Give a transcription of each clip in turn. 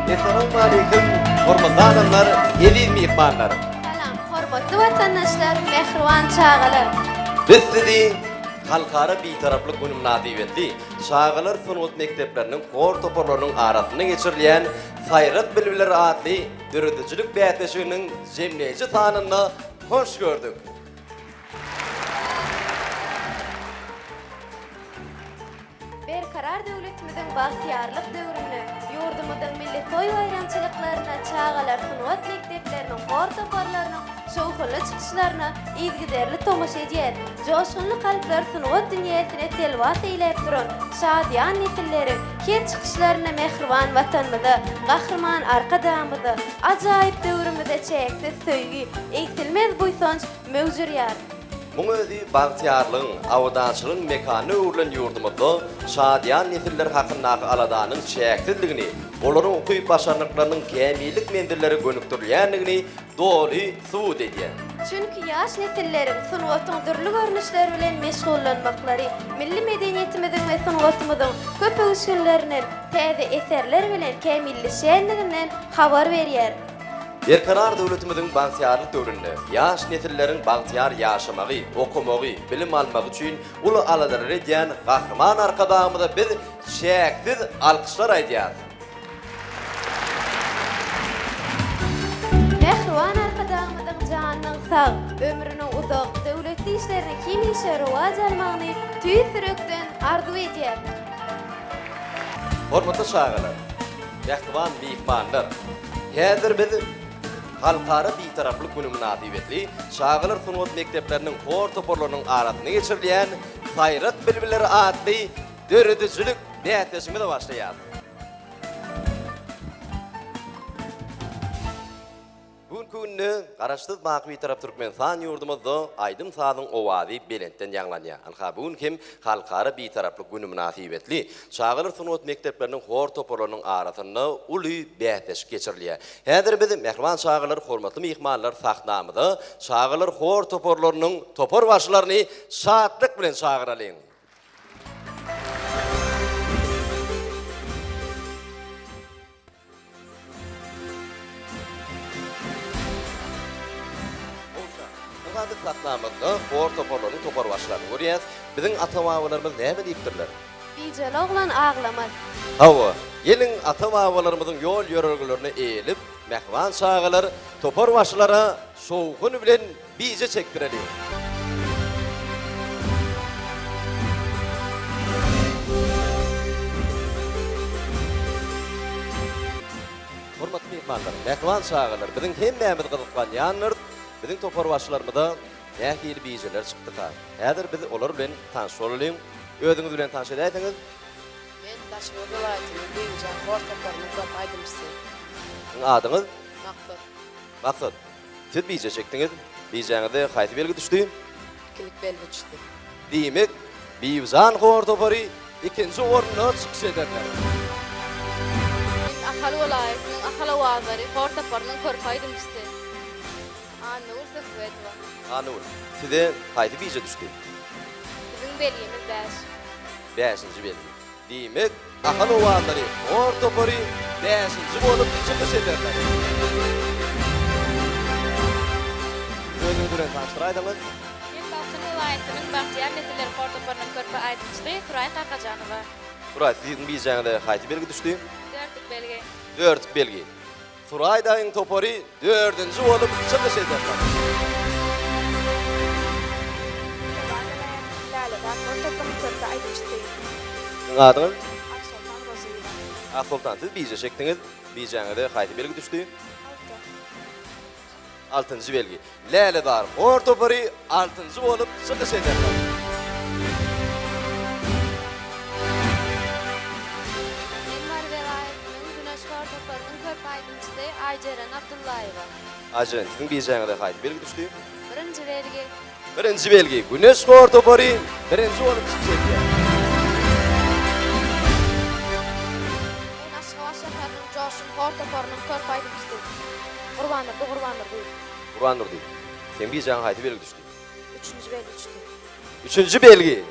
Essalawmaleýkim, hormatly adamlar, eziz myhmanlar! Salam, hormatly watandaşlar, mähriban çagalar! Biz sizi Halkara Bitaraplyk güni mynasybetli çagalar sungat mekdepleriniň hor toparlarynyň arasynda geçirilýän Saýrak bilbiller atly döredijilik bäsleşiginiň jemleýji sanynda hoş gördük. Berkarar döwletimiziň bagtyýarlyk döwründe ýurdumyzyň milli toý-baýramçylyklaryna, çagalar sungat mekdepleriniň hor toparlarynyň şowhunly çykyşlaryna yzygiderli tomaşa edýär. Joşgunly kalplar sungat dünýäsine telwas eýläp duran şadyýan nesilleriň her çykyşlarynda mähriban Watanymyza, Gahryman Arkadagymyza, ajaýyp döwrümize çäksiz söýgi, egsilmez buýsanç möwjürýär. Muň özi bagtyýarlygyň, abadançylygyň mekanyna öwrülen ýurdumyzda şadyýan nesiller hakyndaky aladanyň çäksizligini, olaryň ukyp-başarnyklarynyň kämillik menzillere gönükdirilýändigini doly subut edýär. Çünki ýaş nesilleriň sungatyň dürli görnüşleri bilen meşgullanmaklary milli medeniýetimiziň we sungatymyzyň köp öwüşginlerinden, täze eserler bilen kämilleşýändiginden habar berýär. Berkarar döwletimiziň bagtyýarlyk döwründe ýaş nesilleriň bagtyýar ýaşamagy, okamagy, bilim almagy üçin uly aladalar edýän Gahryman Arkadagymyza biz çäksiz alkyşlar aýdýarys. Mähriban Arkadagymyzyň janynyň sag, ömrüniň uzak, döwletli işleriniň hemişe rowaç almagyny tüýs ýürekden arzuw edýäris. Hormatly çagalar, mähriban myhmanlar! Häzir biz Halkara Bitaraplyk güni mynasybetli çagalar sungat mekdepleriniň hor toparlarynyň arasynda geçirilýän Saýrak bilbilleri atly döredijilik bäsleşigimize başlaýarys. Bu günki günde Garaşsyz baky Bitarap Türkmenistan ýurdumyzda aýdym-sazyň owazy belentden ýaňlanýar. Ynha, bu gün hem Halkara Bitaraplyk güni mynasybetli çagalar sungat mekdepleriniň hor toparlarynyň arasynda uly bäsleşik geçirilýär. Häzir biz, mähriban çagalar, hormatly myhmanlar sahnamyza çagalar hor toparlarynyň topar başylaryny şatlyk bilen çagyralyň! Ynha biz sahnamyzda hor toparlarynyň toparbaşylaryny görýäs. Biziň ata-babalarymyz näme diýipdirler? Bijeli oglan aglamaz. Hawa, geliň ata-babalarymyzyň ýol-ýörelgelerine eýelip, mähriban çagalar toparbaşylara şowhun bilen bije çekdireliň. Hormatly myhmanlar, mähriban çagalar, biziň hemmämiz gyzyklanýandyrys, biziň toparbaşylarymyza nähili bijeler çykdyka? Häzir biz olar bilen tanyş bolalyň. Özüňiz bilen tanyş edäýseňiz? Men Daşoguz welaýatynyň Bibijan hor toparynyň körpe aýdymçysy. Siziň adyňyz? Maksat. Maksat. Siz bije çekdiňiz. Bijäňize haýsy belgi düşdi? Ikilik belgi düşdi. Diýmek, Bibijan hor topary ikinji orunda çykyş ederler. Men Ahal welaýatynyň Ahal owazlary hor toparynyň körpe aýdymçysy Annagül Söhbetowa. Annagül, size haýsy bije düşdi? Biziň belgimiz bäş. Bäşinji belgi. Diýmek, Ahal owazlary hor topary bäşinji bolup çykyş ederler. Özüňiz bilen tanyşdyraýsaňyz? Men Balkan welaýatynyň Bagtyýar nesiller hor toparynyň körpe aýdymçysy Suraý Kakajanowa. Suraý, siziň bijäňize haýsy belgi düşdi? Dörtlük belgi. Dörtlük belgi. Suraý dagyň topary dördünji bolup çykyş ederler. Lebap welaýatynyň Lälezar hor toparynyň körpe aýdymçysy. Siziň adyňyz? Aksoltan Rozyýewa. Aksoltan, siz bije çekdiňiz. Bijäňize haýsy belgi düşdi? Alty. Altynjy belgi. Lälezar hor topary altynjy bolup çykyş ederler. Men Mary welaýatynyň Güneş hor toparynyň körpe aýdymçysy Aýjeren Abdyllaýewa. Aýjeren, siziň bijäňize haýsy belgi düşdi? Birinji belgi. Birinji belgi. Güneş hor topary birinji bolup çykyş edýär. Men Aşgabat şäheriniň Joşgun hor toparynyň körpe aýdymçysy Gurbandurdy Gurbandurdyýew. Gurbandurdy, seň bijäňe haýsy belgi düşdi? Üçünji belgi düşdi. Üçünji belgi.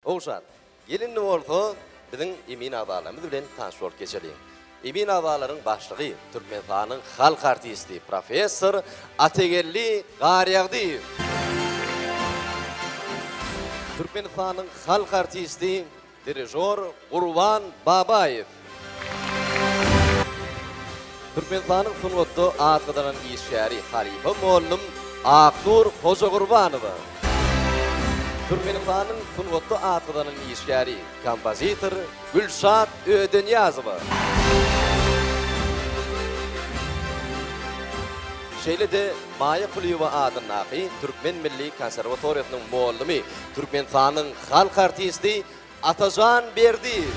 Ogşan. Gel indi bolsa biziň emin agzalarymyz bilen tanyş bolup geçeliň. Emin agzalaryň başlygy, Türkmenistanyň halk artisti, professor Atageldi Garýagdyýew. Türkmenistanyň halk artisti, dirižor Gurban Babaýew. Türkmenistanyň sungatda at gazanan işgäri, halypa mugallym Aknur Hojagurbanowa. Türkmenistanyň sungatda at gazanan işgäri, kompozitor Gülşat Ödenyýazowa. Şeýle-de Maýa Kulyýewa adyndaky Türkmen milli konserwatoriýasynyň mugallymy, Türkmenistanyň halk artisti Atajan Berdiýew.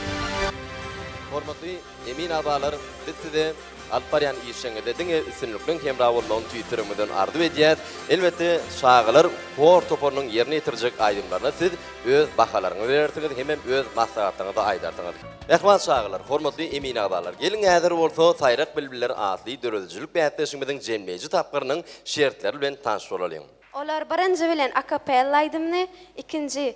Hormatly emin agzalar, biz size alyp barýan işiňizde diňe üstünlikliň hemra bolmagyny tüýs ýüregimizden arzuw edýäs. Elbetde, çagalar hor toparynyň ýerine ýetirjek aýdymlaryna siz öz bahalaryňyzy berersiňiz hemem öz maslahatlaryňyzy aýdarsyňyz. Mähriban çagalar, hormatly emin agzalar, geliň häzir bolsa Saýrak bilbiller atly döredijilik bäsleşigimiziň jemleýji tapgyrynyň şertleri bilen tanyş bolalyň. Olar birinji bilen akapella aýdymyny, ikinji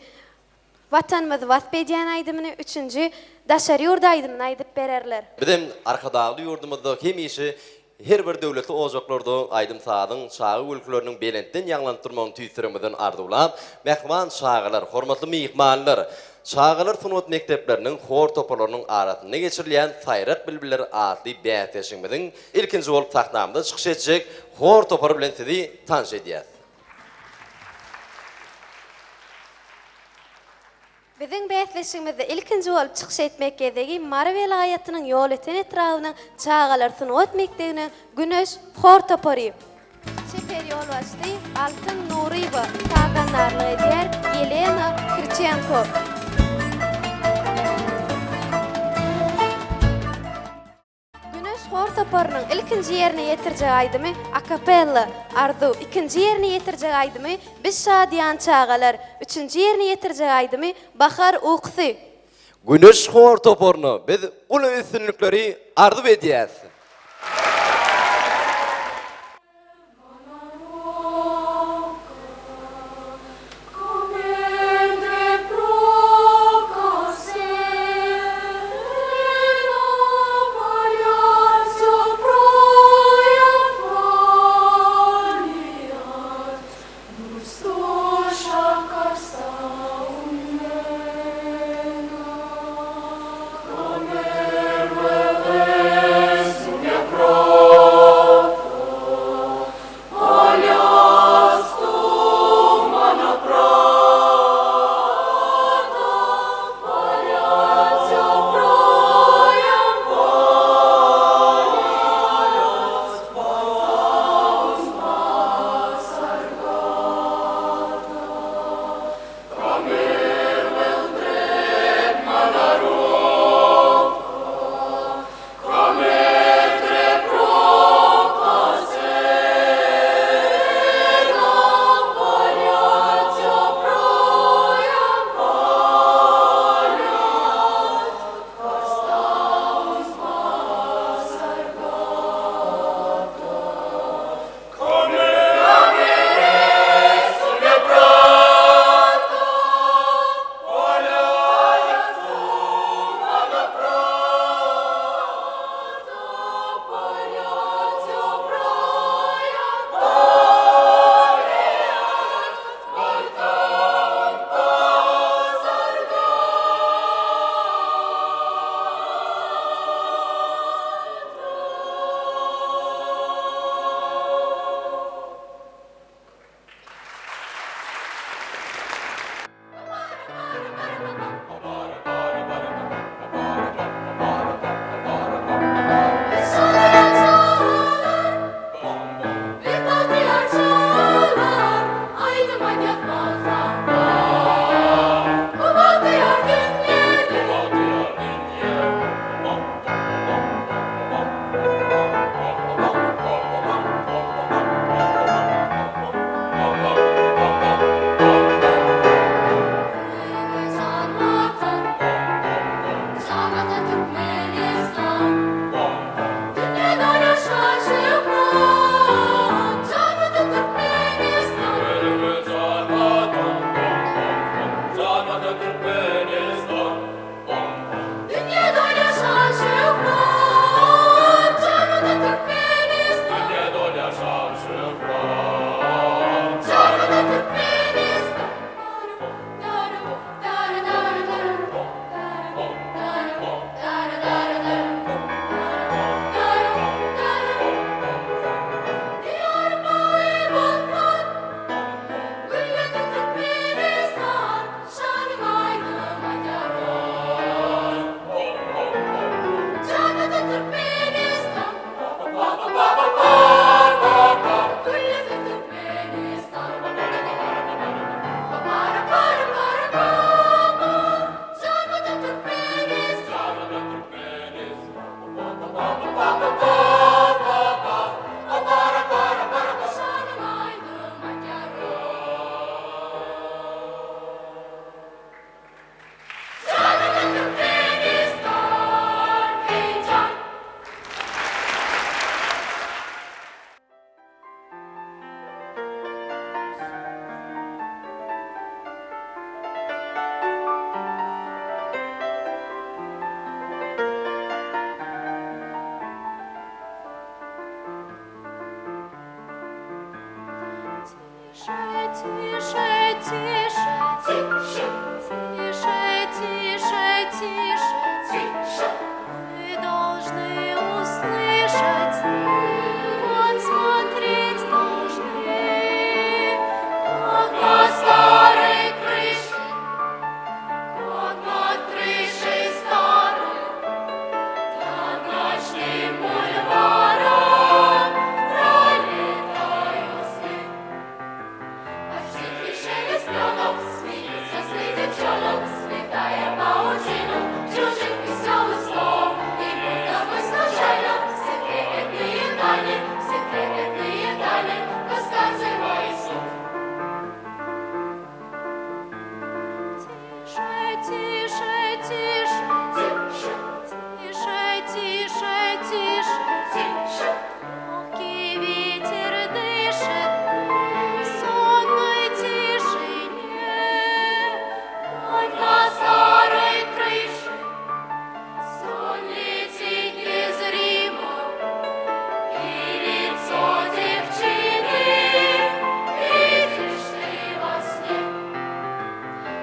Watanymyzy wasp edýän aýdymyny, üçünji, daşary ýurt aýdymyny aýdyp bererler. Bizem Arkadagly ýurdumyzda hemişe her bir döwletli ojaklarda aýdym-sazyň, çaga gülküleriniň belentden ýaňlanyp durmagyny tüýs ýüregimizden arzuwlap, mähriban çagalar, hormatly myhmanlar, çagalar sungat mekdepleriniň hor toparlarynyň arasynda geçirilýän Saýrak bilbiller atly bäsleşigimiziň ilkinji bolup sahnamyzda çykyş etjek hor topary bilen sizi tanyş edýäs. Biziň bäsleşigimizde ilkinji bolup çykyş etmek gezegi Mary welaýatynyň Ýolöten etrabynyň çagalar sungat mekdebiniň Güneş hor topary. Çeper ýolbaşçysy Altyn Nuryýewa, sazandarlyk edýär Ýelena Kriçenko. Güneş hor toparynyň ilkinji ýerine ýetirjek aýdymy Akapella, Arzuw, ikinji ýerine ýetirjek aýdymy Biz şadyýan çagalar, üçünji ýerine ýetirjek aýdymy Bahar ukusy. Güneş hor toparyna biz uly üstünlikleri arzuw edýäs. Тише, тише, тише, тише, тише, тише, тише. Мы должны услышать, подсмотреть должны, как на старой крыше, как над крышей старой, над ночным бульваром пролетают сны. Под тихий шелест кленов смеются сны девчонок, Сплетая паутину чужих веселых снов. И будто бы случайно все трепетные тайны, все трепетные тайны рассказывают вслух. Тише, тише, тише, тише, тише, тише, тише, тише. Легкий ветер дышит в сонной тишине. Вновь на старой крыше сон летит незримо, и лицо девчины видишь ты во сне.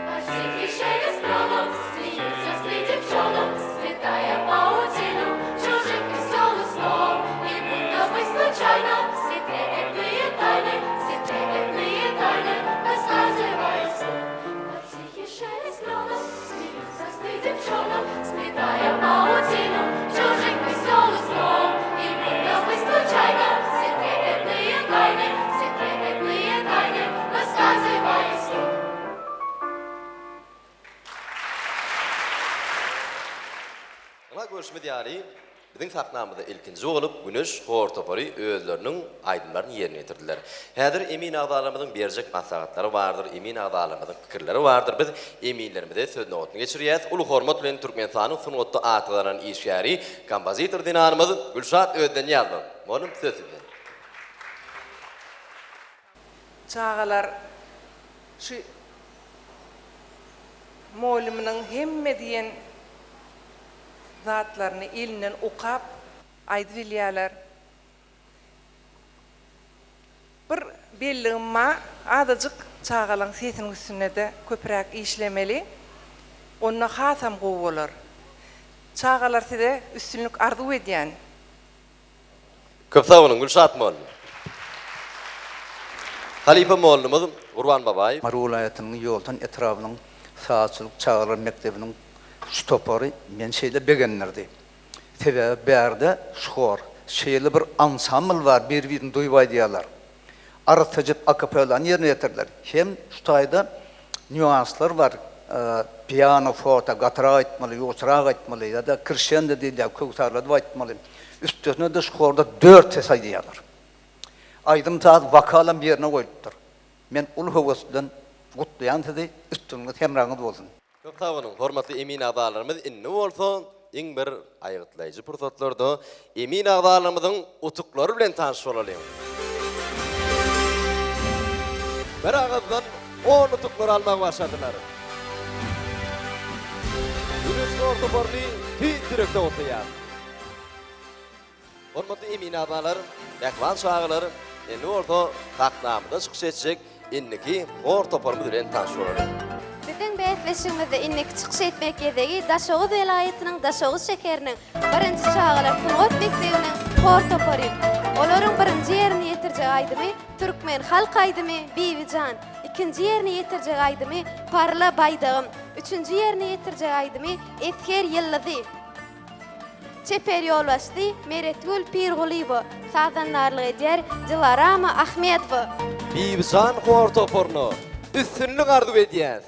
Под тихий шелест кленов смеются сны девчонок, Сплетая паутину чужих веселых снов. И будто бы случайно все трепетные тайны, все трепетные тайны рассказывают вслух. Под тихий шелест кленов смеются сны девчонок, Сплетая паутину чужих веселых снов. И будто бы случайно все трепетные тайны, все трепетные тайны рассказывают вслух. Ynha görşümiz ýaly, biziň sahnamyzda ilkinji bolup Güneş hor topary özleriniň aýdymlaryny ýerine ýetirdiler. Häzir emin agzalarymyzyň berjek maslahatlary bardyr, emin agzalarymyzyň pikirleri bardyr. Biz eminlerimize söz nobatyny geçirýäs. Uly hormat bilen Türkmenistanyň sungatda at gazanan işgäri, kompozitor zenanymyz Gülşat Ödenýazowa. Mugallym söz sizde. Çagalar şu mugallymynyň hemme diýen zatlaryny elinden okap aýdybilýärler. Bir belligim bar, azajyk çagalaryň sesiniň üstünde-de köpräk işlemeli. Onda hasam gowy bolar. Çagalar size üstünlik arzuw edýän. Köp sag boluň Gülşat mugallym. Halypa mugallymyz Gurban Babaýew. Mary welaýatynyň Ýolöten etrabynyň sazçylyk çagalar mekdebiniň şu topary meni şeýle begendirdi. Sebäbi bärde hor, şeýle bir ansambl bar, bir-birini duýup aýdýarlar. Arassaja akapellany ýerine ýetirdiler. Hem şu taýda nýuanslar bar, piano, forte, gatyrak aýtmaly, ýuwaşrak aýtmaly ýa-da krşendo diýilýär, köwsarladyp aýtmaly. Üstesine-de şu horda dört ses aýdýarlar. Aýdym-saz, wokalam ýerine goýlupdyr. Men uly höwes bilen gutlaýan sizi, üstünligiňiz hemraňyz bolsun! Köp sag boluň, hormatly emin agzalarymyz, indi bolsa iň bir aýgytlaýjy pursatlarda emin agzalarymyzyň utuklary bilen tanyş bolalyň. Bir agyzdan on utuklary almagy başardylar. Güneş hor toparyny tüýs ýürekden gutlaýarys. Hormatly emin agzalar, mähriban çagalar, indi bolsa sahnamyzda çykyş etjek indiki hor toparymyz bilen tanyş bolalyň. Biziň bäsleşigimizde indiki çykyş etmek gezegi Daşoguz welaýatynyň Daşoguz şäheriniň birinji çagalar sungat mekdebiniň hor topary. Olaryň birinji ýerine ýetirjek aýdymy türkmen halk aýdymy Bibijan, ikinji ýerine ýetirjek aýdymy Parla baýdagym, üçünji ýerine ýetirjek aýdymy Esger ýyldyzy. Çeper ýolbaşçysy Meretgül Pirgulyýewa, sazandarlyk edýär Dilarama Ahmedowa. Bibijan hor toparyna üstünlik arzuw edýäs!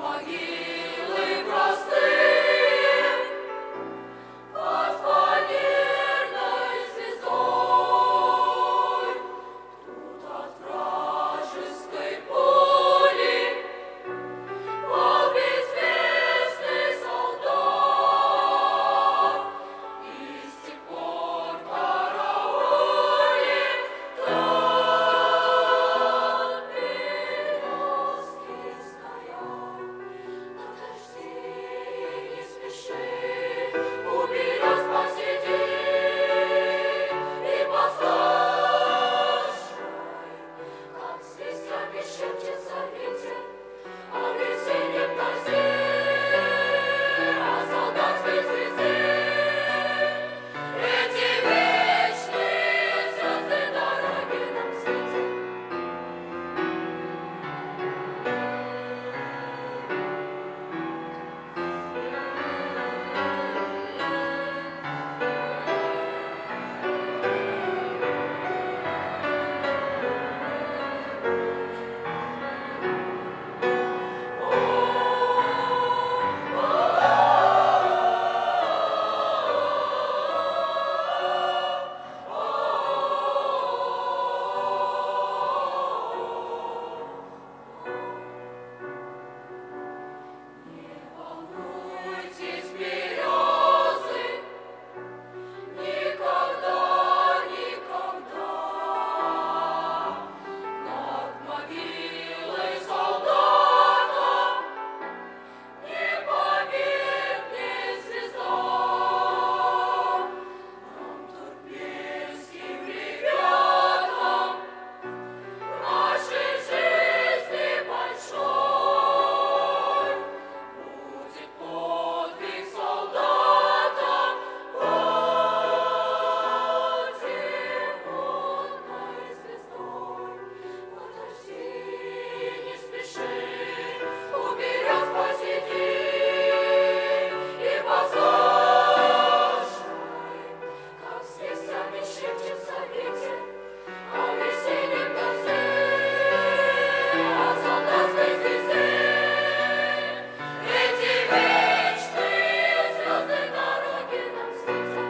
могилы простым Под фанерной звездой. Тут от вражеской пули Пал безвестный солдат, И с тех пор в карауле там березки стоят. Подожди, не спеши, у берез посиди и послушай, как с листьями шепчется ветер о весеннем дожде, о солдатской звезде. Эти вечные звезды дороги нам светят. Не волнуйтесь, березы, никогда, никогда. Над могилой солдата не померкнет звезда. Нам, туркменским ребятам, в нашей жизни большой будет подвиг солдата путеводной звездой. Подожди, не спеши, у берез посиди и послушай, как с листьями шепчется ветер о весеннем дожде, о солдатской звезде. Эти вечные звезды дороги нам светят.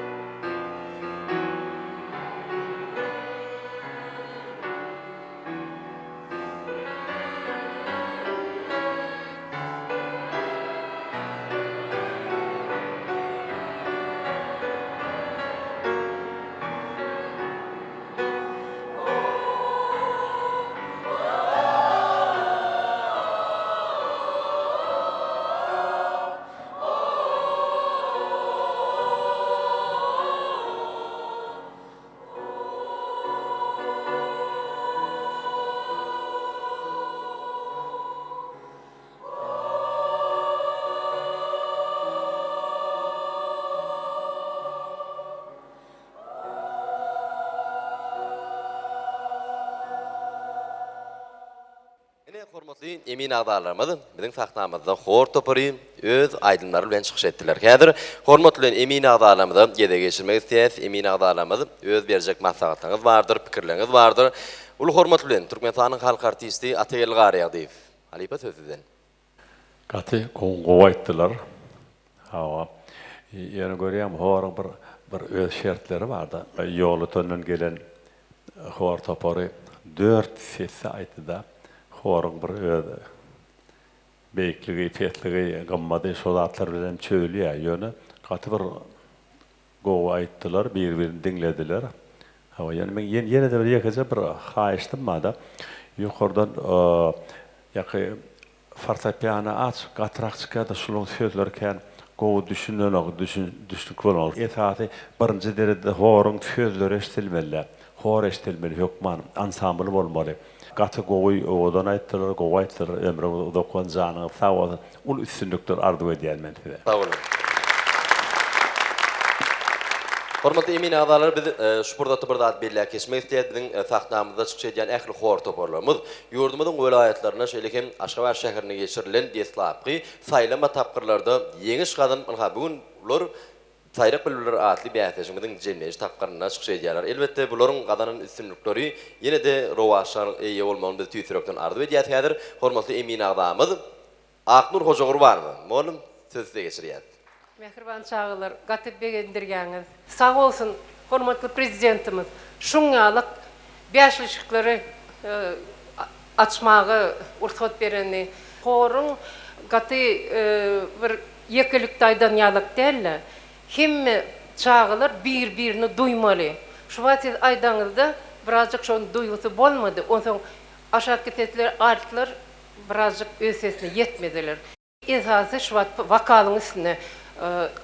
Ine, hormatly emin agzalarymyz biziň sahnamyzda hor topary öz aýdymlary bilen çykyş etdiler. Häzir hormat bilen emin agzalarymyza gezek geçirmek isleýäs. Emin agzalarymyz öz berjek maslahatlaryňyz bardyr, pikirleriňiz bardyr. Uly hormat bilen Türkmenistanyň halk artisti Atageldi Garýagdyýew. Halypa söz sizden. Gaty gowy aýtdylar. Hawa. Ýöne görýäň horuň bir bir öz şertleri barda. Ýolötenden gelen hor topary dört sesde aýtdyda. Horuň bir öz beýikligi, pesligi, gymmady şo zatlar bilen çözülýär. Ýöne gaty bir gowy aýtdylar, bir-birini diňlediler. Hawa, ýöne meň ýene-de bir ýekeje bir haýyştym barda. Ýokardan ýaky fortepiano aç, gatyrak çykýar-da, şularyň sözleri kän gowy düşünenok, düşnükli bolanok. Esasy birinji derejede horuň sözleri eşidilmeli-dä. Hor eşidilmeli hökman, ansambl bolmaly. Gaty gowy owadan aýtdylar, gowy aýtdylar, ömrüňiz uzak bolsun, janyňyz sag bolsun, uly üstünlikler arzuw edýän men size. Sag boluň. Hormatly emin agzalar biz şu pursatda bir zat belläp geçmek isleýäs biziň sahnamyzda çykyş edýän ähli hor toparlarymyz ýurdumyzyň welaýatlarynda şeýle hem Aşgabat şäherinde geçirilen deslapky saýlama tapgyrlarda ýeňiş gazanyp ynha bu gün bular Saýrak bilbiller atly bäsleşigimiziň jemleýji tapgyrynda çykyş edýärler. Elbetde, bularyň gazanan üstünlikleri ýene-de rowaçlar eýe bolmagyny biz tüýs ýürekden arzuw edýäs. Häzir hormatly emin agzamyz. Aknur Hojagurbanowa, mugallym, sözi size geçirýäs. Mähriban çagalar gaty begendirýäňiz. Sag bolsun hormatly Prezidentimiz şuň ýalyk bäşleşikleri açmaga rugsat bereni. Horuň gaty bir ýekelikde aýdan ýalyk dälde hemme çagalar bir birini duýmaly. Şu wagt siz aýdaňyzda birazjyk şoň duýgusy bolmady. Onsoň aşakky sesler altlar birazjyk öz sesine ýetmediler. Esasy şu wagt wokalyň üstünde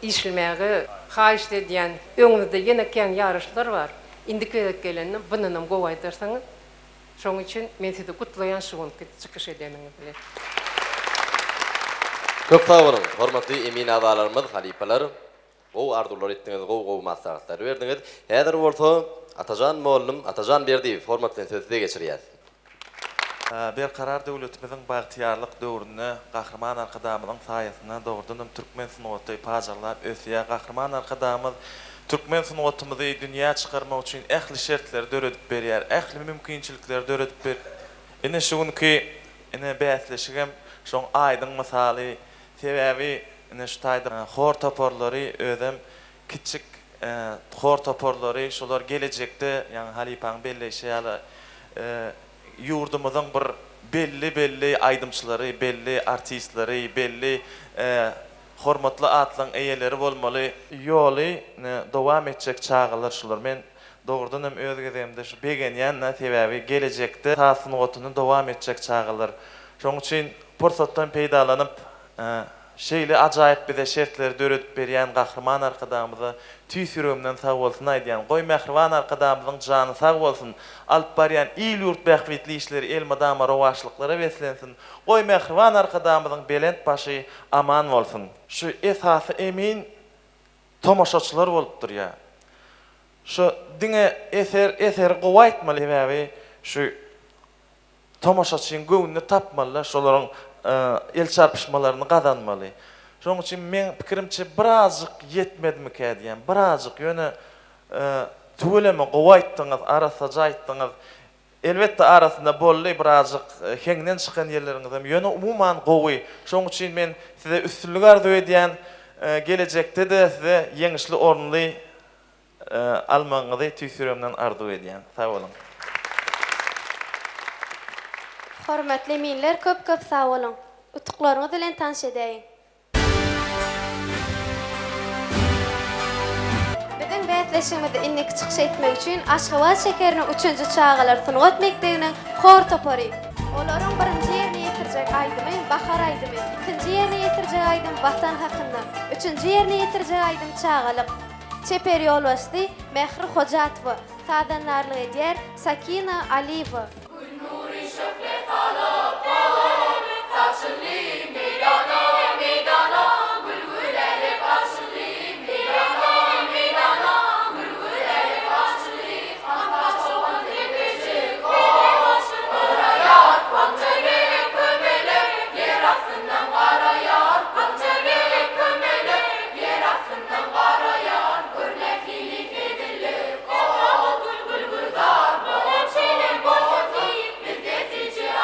işlemäge haýyşt edýän. Öňümizde ýene kän ýaryşlar bar. Indiki gezek gelende bundanam gowy aýdarsyňyz. Şonuň üçin men sizi gutlaýan şu günki çykyş edeniňiz bilen. Köp sag boluň, hormatly emin agzalarymyz, halypalar. Gowy arzuwlar etdiňiz, gowy-gowy maslahatlar berdiňiz. Häzir bolsa Atajan mollum, Atajan Berdiýew, hormat bilen sözi size geçirýäs. Berkarar döwletimiziň bagtyýarlyk döwründe Gahryman Arkadagymyzyň saýasynda dogrudanam türkmen sungaty pajarlap ösýär. Gahryman Arkadagymyz türkmen sungatymyzy dünýä çykarmak üçin ähli şertleri döredip berýär, ähli mümkinçilikleri döredip berýär. Ine şu günki ine bäsleşigem şoň aýdyň mysaly. Sebäbi ine şu taýda hor toparlary özem kiçjik hor toparlary şolar gelejekde ýaňy halypaň belleýşi ýaly ýurdumyzyň bir belli belli aýdymçylary belli artistleri belli hormatly atlaň eýeleri bolmaly. Ýoly ine dowam etjek çagalar şular men dogrudan hem öz gezegimde şu begenýän sebäbi gelejekde saz sungatyny dowam etjek çagalar şoň üçin Pursatdan peýdalanyp, şeýle ajaýyp bize şertleri döredip berýän Gahryman Arkadagymyza tüýs ýüregimden sagbolsun aýdýan. Goý, mähriban Arkadagymyzyň jany sag bolsun, alyp barýan il-ýurt bähbitli işleri elmydama rowaçlyklara beslensin, goý, mähriban Arkadagymyzyň belent başy aman bolsun! Şu esasy emin tomaşaçylar bolup durýar. Şu diňe eser eseri gowy aýtmaly sebäbi şu Tomaşaçyň göwnüni tapmaly-da, şolaryň el çarpyşmalaryny gazanmaly. Şonuň üçin meň pikirimçe birazjyk ýetmedimikä diýýän, birazjyk. Ýöne tüweleme gowy aýtdyňyz, arassaja aýtdyňyz. Elbetde arasynda boldy birazjyk heňden çykan ýerleriňizem, ýöne umuman gowy. Şonuň üçin men size üstünlik arzuw edýän. Gelejekde-de size ýeňişli orunly Almagyňyzy tüýs ýüregimden arzuw edýän. Sag boluň. Hormatly eminler köp köp sag boluň. Utuklaryňyz bilen tanyş edäýiň. Biziň bäsleşigimizde indiki çykyş etmek üçin Aşgabat şäheriniň üçünji çagalar sungat mekdebiniň hor topary. Olaryň birinji ýerine ýetirjek aýdymy Bahar aýdymy, ikinji ýerine ýetirjek aýdym Watan hakynda, üçünji ýerine ýetirjek aýdym Çagalyk. Çeper ýolbaşçysy Mähri Hojatowa, sazandarlyk edýär Sakina Aliýewa. Gün nury şöhle salyp bol, saçyldy meýdana, meýdana, gül-gülälek açyldy meýdana, meýdana, gül-gülälek açyldy, hanha çopan tepejik ol, yraýar, akja gelek kömelek, ýer astyndan garaýar, akja gelek kömelek, Ýer astyndan garaýar, gör nähili hezillik. Ol gül gül gülzar, bol çilim bolsun diýip, bizde süýji.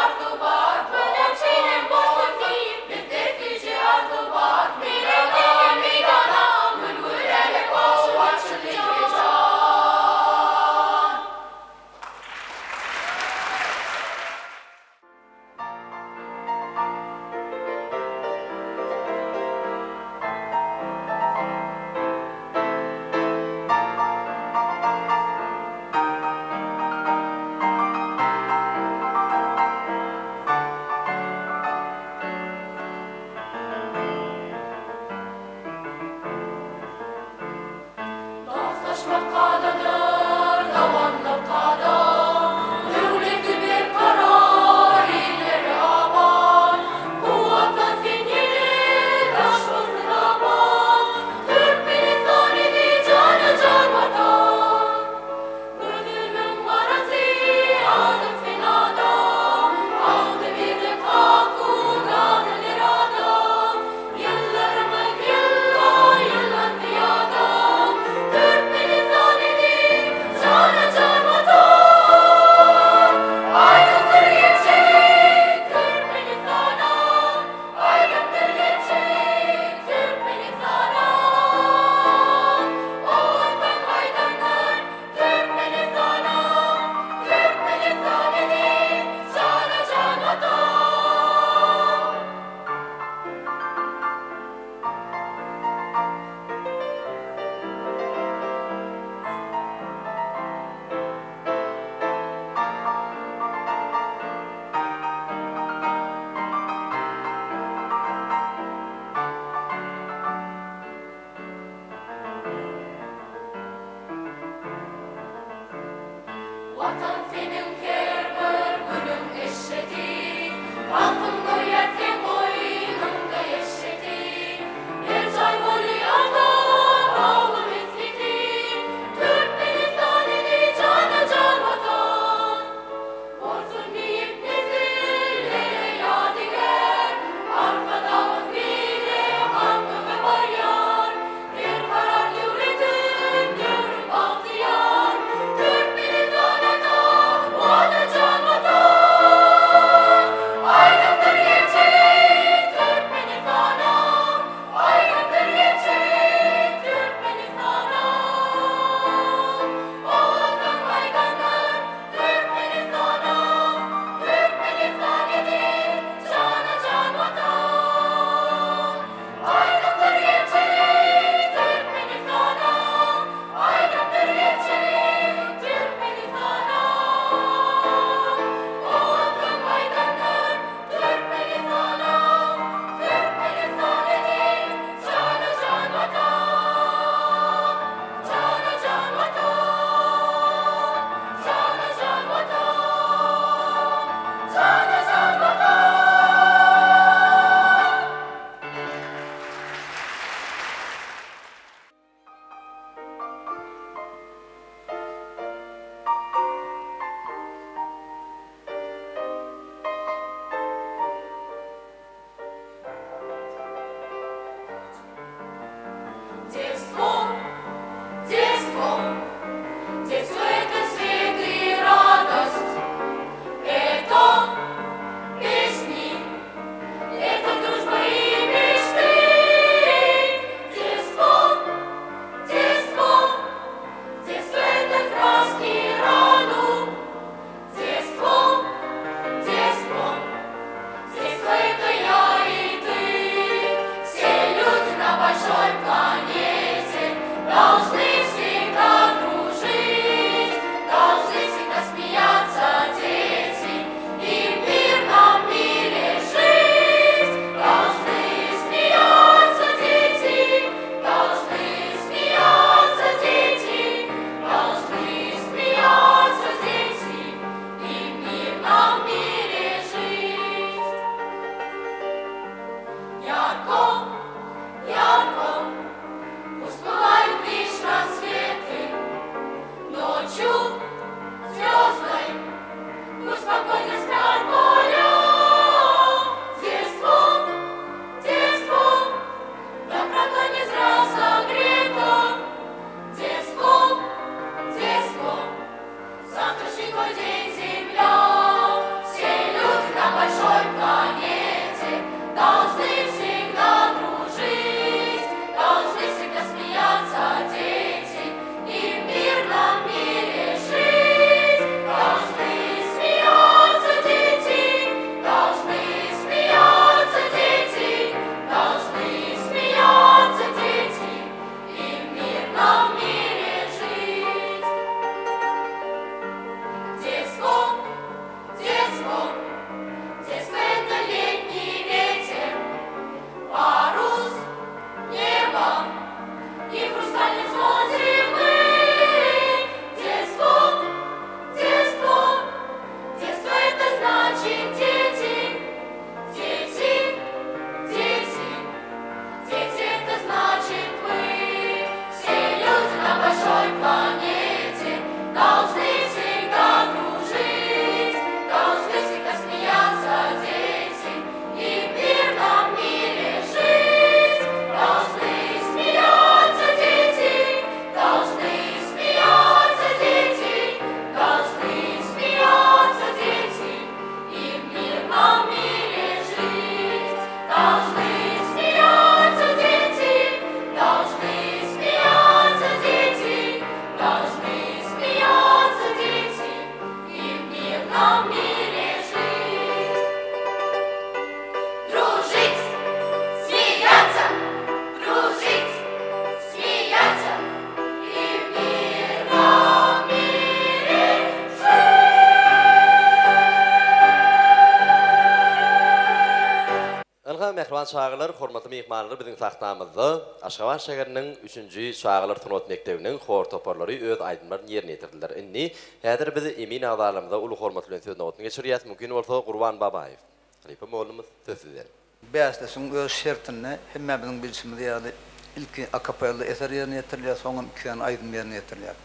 Mähriban çagalar, hormatly myhmanlar biziň sahnamyzda Aşgabat şäheriniň üçünji çagalar sungat mekdebiniň hor toparlary öz aýdymlaryny ýerine ýetirdiler. Indi häzir biz emin agzalarymyza uly hormat bilen söz nobatyny geçirýäs. Mümkin bolsa Gurban Babaýew, halypa mugallymymyz söz sizden. Bäsleşigiň öz şertinde hemmämiziň bilşimiz ýaly ilki akapella eser ýerine ýetirilýär, soňam iki sany aýdym ýerine ýetirilýär.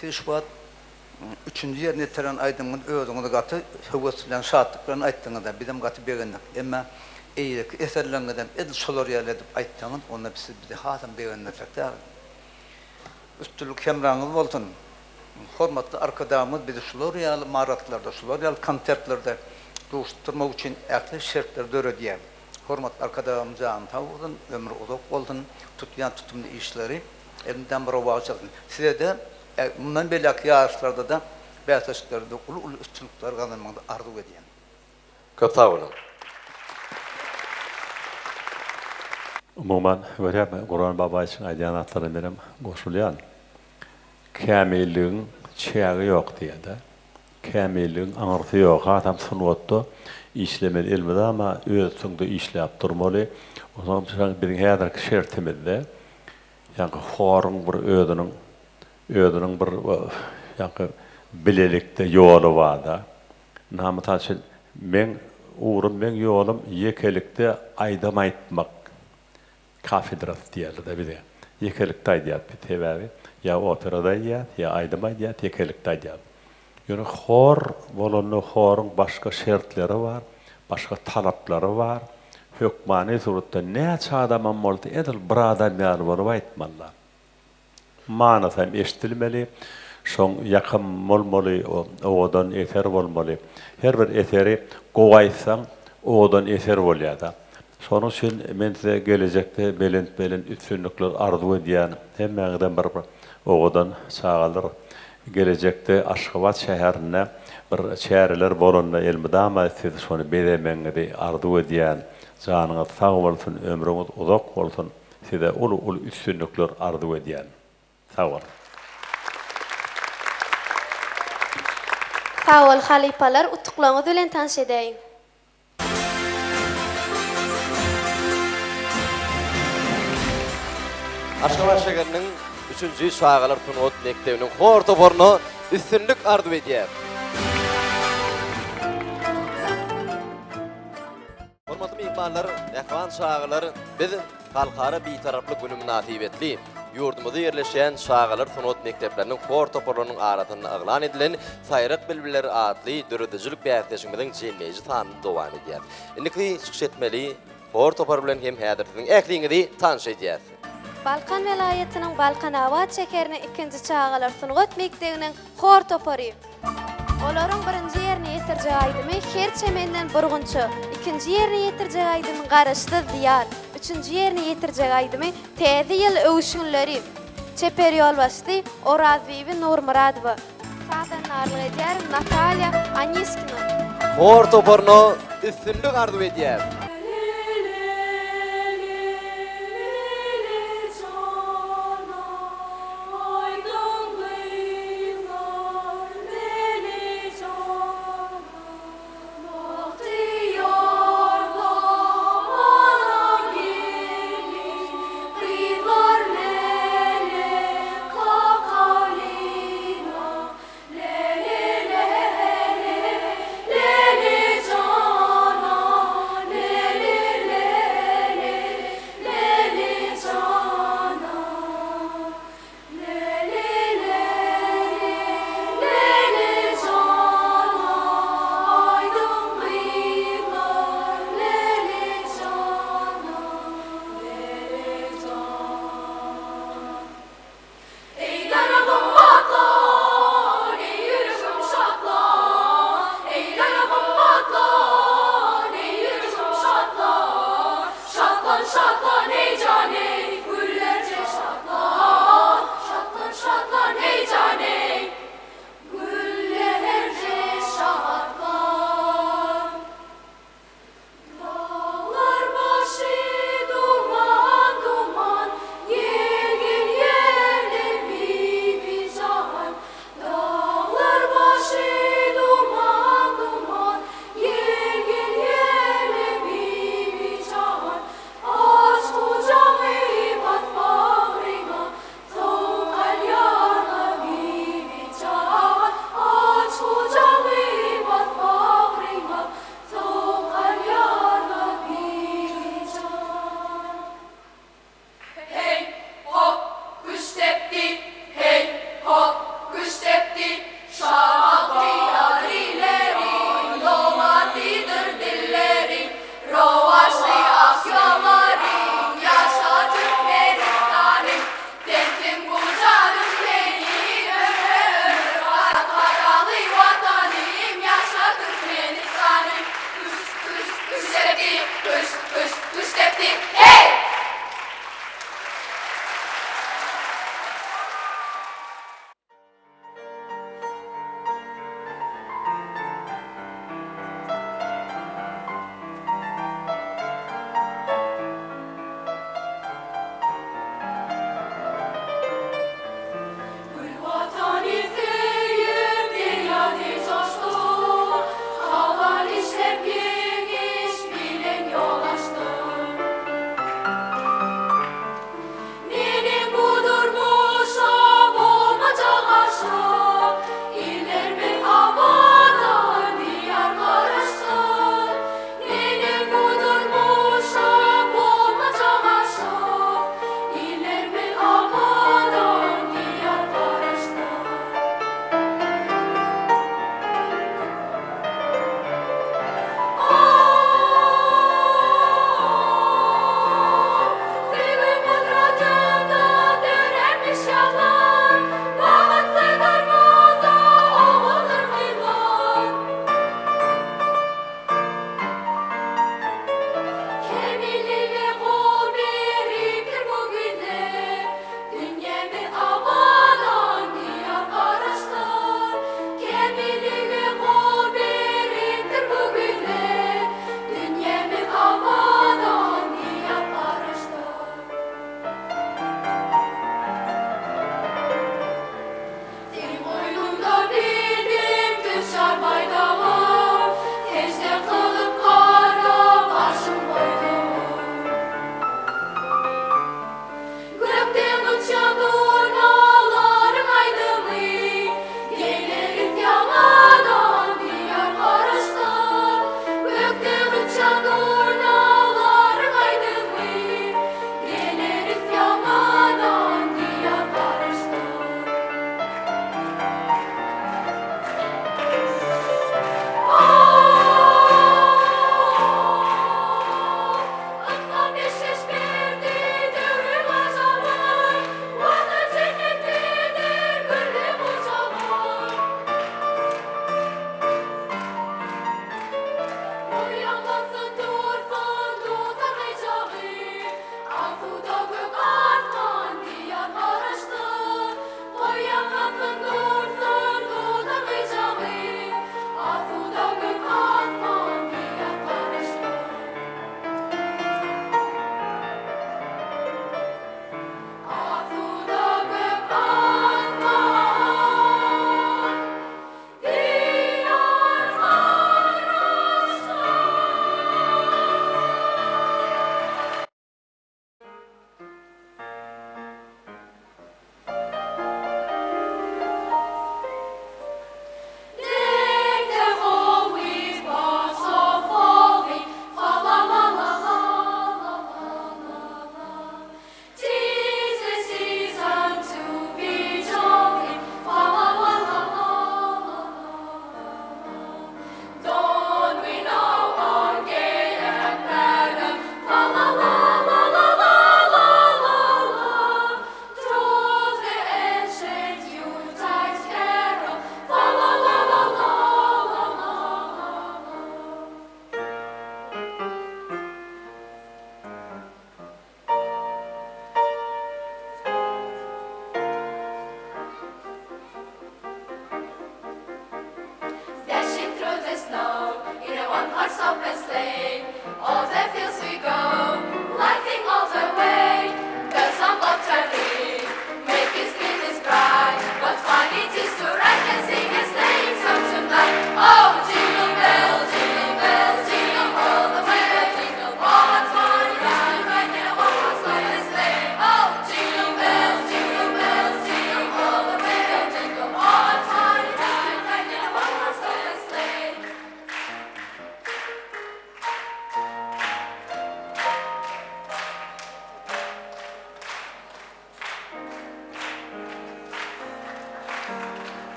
Siz şu wagt üçünji ýerine ýetiren aýdymyňyzy özüňiz gaty höwes bilen, şatlyk bilen aýtdyňyz-da, bizem gaty begendik. Emma eýleki eserleriňizem edil şolar ýaly edip aýtsaňyz, onda siz bizi hasam begendirjek däl. Üstünlik hemraňyz bolsun! Hormatly Arkadagymyz bizi şular ýaly maratlarda, şular ýaly konsertlerde duşuşdyrmak üçin ähli şertleri döredýär. Hormatly Arkadagymyň jany sag bolsun, ömri uzak bolsun, tutýan tutumly işleri elmydama rowaç alsyn. Size-de mundan beýläk ýaryşlarda-da, bäsleşiklerde-de uly-uly üstünlikler gazanmagyňyzy arzuw edýän. Köp sag boluň. Umuman, görýäňmi, Gurban Babaýewiçiň aýdýan zatlaryna menem goşulýan. Kämilligiň çägi ýok diýýär-de. Kämilligiň aňyrsy ýok. Hasam sungatda işlemeli elmydama öz üstüňde işläp durmaly. Onsoňam biziň häzirki şertimizde ýaňky horuň bir özüniň özüniň bir ýaňky bilelikde ýoly bar-da. Ynha, mysal üçin, meň ugrum, meň ýolum ýekelikde aýdym aýtmak kafedrasy diýerler-de bize. Ýekelikde aýdýarys biz, sebäbi ýa operada aýdýarys, ýa aýdym aýdýarys, ýekelikde aýdýarys. Ýöne hor bolanda horuň başga şertleri bar, başga talaplary bar. Hökmany suratda näçe adamam bolsa edil bir adam ýaly bolup aýtmalylar. Manysy hem eşidilmeli, şoň ýakym bolmaly, owadan eser bolmaly. Her bir eseri gowy aýtsaň, owadan eser bolýar-da. Şonuň üçin men size gelejekde belent-belent üstünlikler arzuw edýän. Hemmäňizem bir owadan çagalar. Gelejekde Aşgabat şäherinde bir çäreler bolanda elmydama siz şony bezemegiňizi arzuw edýän. Janyňyz sag bolsun, ömrüňiz uzak bolsun. Size uly uly üstünlikler arzuw edýän. Sag boluň. Sag bol halypalar utuklaňyz bilen tanyş edäýiň. Aşgabat şäheriniň üçünji çagalar sungat mekdebiniň hor toparyna üstünlik arzuw edýäs. Hormatly myhmanlar, mähriban çagalar, biz Halkara Bitaraplyk güni mynasybetli ýurdumyzda ýerleşýän çagalar sungat mekdepleriniň hor toparlarynyň arasynda yglan edilen Saýrak bilbiller atly döredijilik bäsleşigimiziň jemleýji sanyny dowam edýäris. Indiki çykyş etmeli hor topary bilen hem häzir siziň ähliňizi tanyş edýäris. Balkan welaýatynyň Balkanabat şäheriniň ikinji çagalar sungat mekdebiniň Hor topary. Olaryň birinji ýerine ýetirjek aýdymy Her çemenden bir gunça, ikinji ýerine ýetirjek aýdymy Garaşsyz Diýar, üçünji ýerine ýetirjek aýdymy Täze ýyl öwüşginleri. Çeper ýolbaşçysy Orazbibi Nurmyradowa. Sazandarlyk edýär Natalýa Aniskina. Hor toparyna üstünlik arzuw edýäs.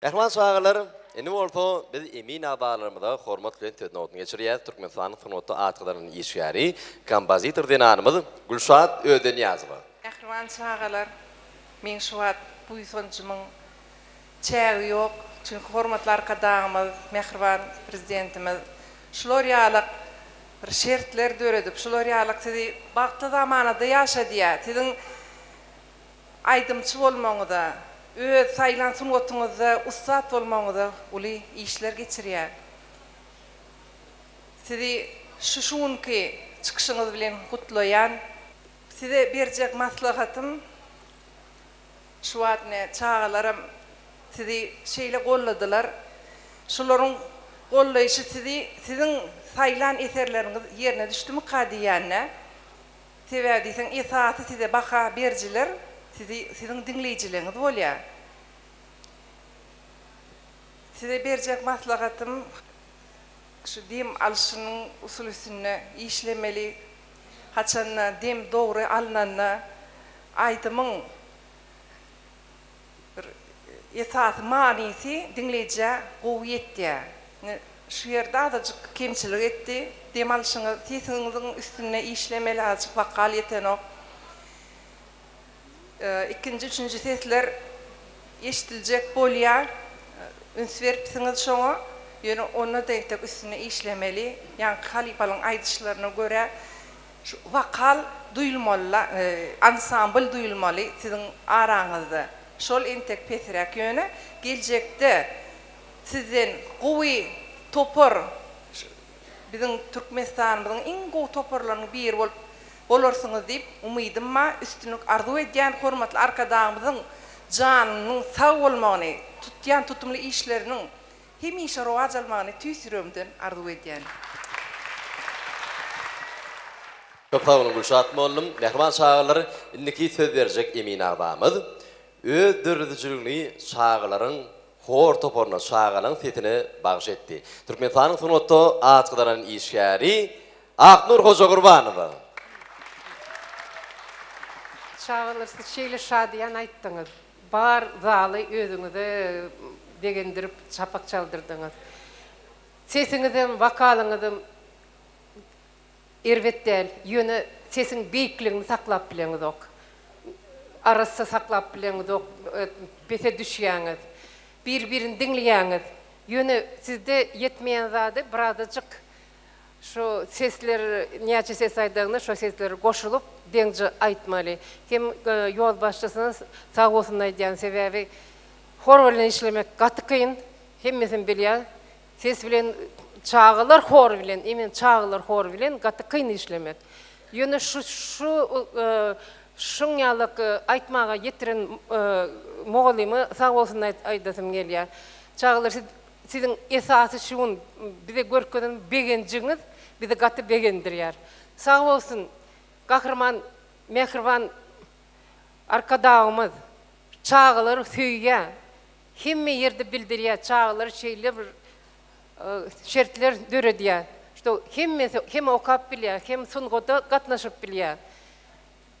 Mähriban çagalar, indi bolsa biz emin agzalarymyza hormat bilen söz nobatyny geçirýäris. Türkmenistanyň sungatda at gazanan işgäri, kompozitor zenanymyz Gülşat Ödenyýazowa. Mähriban çagalar, meň şu wagt buýsanjymyň çägi ýok. Çünki hormatly Arkadagymyz, mähriban Prezidentimiz şular ýalyk bir şertler döredip, şular ýalyk sizi bagtly zamanada ýaşadýar. Siziň Aýdymçy bolmagyňyza, öz saýlan sungatyňyzda ussat bolmagyňyza uly işler geçirýär. Sizi şu şu günki çykyşyňyz bilen gutlaýan. Size berjek maslahatym şu wagt ine çagalaram sizi şeýle golladylar. Şularyň gollaýşy sizi siziň saýlan eserleriňiz ýerine düşdümika diýýän-dä. Sebäbi diýseň esasy size baha berijiler sizi siziň diňleýjileriňiz bolýar. Size berjek maslahatym şu dem alşynyň usuly üstünde işlemeli. Haçanda dem dogry alnanda aýdymyň Bir esasy manysy diňleýjä gowy ýetýär. Ine şu ýerde azajyk kemçilik etdi. Dem alşyňyz, sesiňiziň üstünde işlemeli azajyk wokal ýetenok. Ikinji, üçünji sesler eşidiljek bolýar. Üns beripsiňiz şoňa. Ýöne onda-da entek üstünde işlemeli. Ýaňky halypalaryň aýdyşlaryna görä Şu wokal duýulmalyla ansambl duýulmaly siziň araňyzda şol entek pesräk ýöne geljekde sizden gowy topar biziň Türkmenistanymyzyň iň gowy toparlarynyň biri bolup bolarsyňyz diýip umydym bar üstünlik arzuw edýän hormatly Arkadagymyzyň janynyň sag bolmagyny tutýan tutumly işleriniň Hemişe rowaç almagyny tüýs ýüregimden arzuw edýän. Köp sag boluň Gülşat mollum. Mähriban çagalar indiki söz berjek emin agzamyz öz döredijiligini çagalaryň hor toparyna çagalaň sesine bagyş etdi. Türkmenistanyň sungatda at gazanan işgäri Aknur Hojagurbanowa. Çagalar siz şeýle şadyýan aýtdyňyz. Bar zaly özüňize begendirip çapak çaldyrdyňyz. Sesiňizem, wokalyňyzam erbet däl. Ýöne sesiň beýikligini saklap bileňizok. Arassa saklap bileňizok, pese düşýäňiz. Bir-birini diňleýäňiz. Ýöne sizde ýetmeýän zady birazajyk Şu sesler näçe ses aýdaňda şo sesler goşulyp deňje aýtmaly. Hem ýolbaşçysyna sag bolsun aýdýan sebäbi hor bilen işlemek gaty kyn hemmesini bilýän ses bilen çagalar hory bilen imen çagalar hory bilen gaty kyn işlemek. Ýöne şu şu şuň ýalak aýtmaga ýetiren mugallyma sag bolsun aýdasym gelýär. Çagalar siz Siziň esasy şu gün bize görkezen begenjiňiz bizi gaty begendirýär. Sag bolsun Gahryman mähriban Arkadagymyz çagalary söýýär. Hemme ýerde bildirýär çagalara şeýle bir şertler döredýär. Şto hemmesi hem okap bilýär hem sungata gatnaşyp bilýär.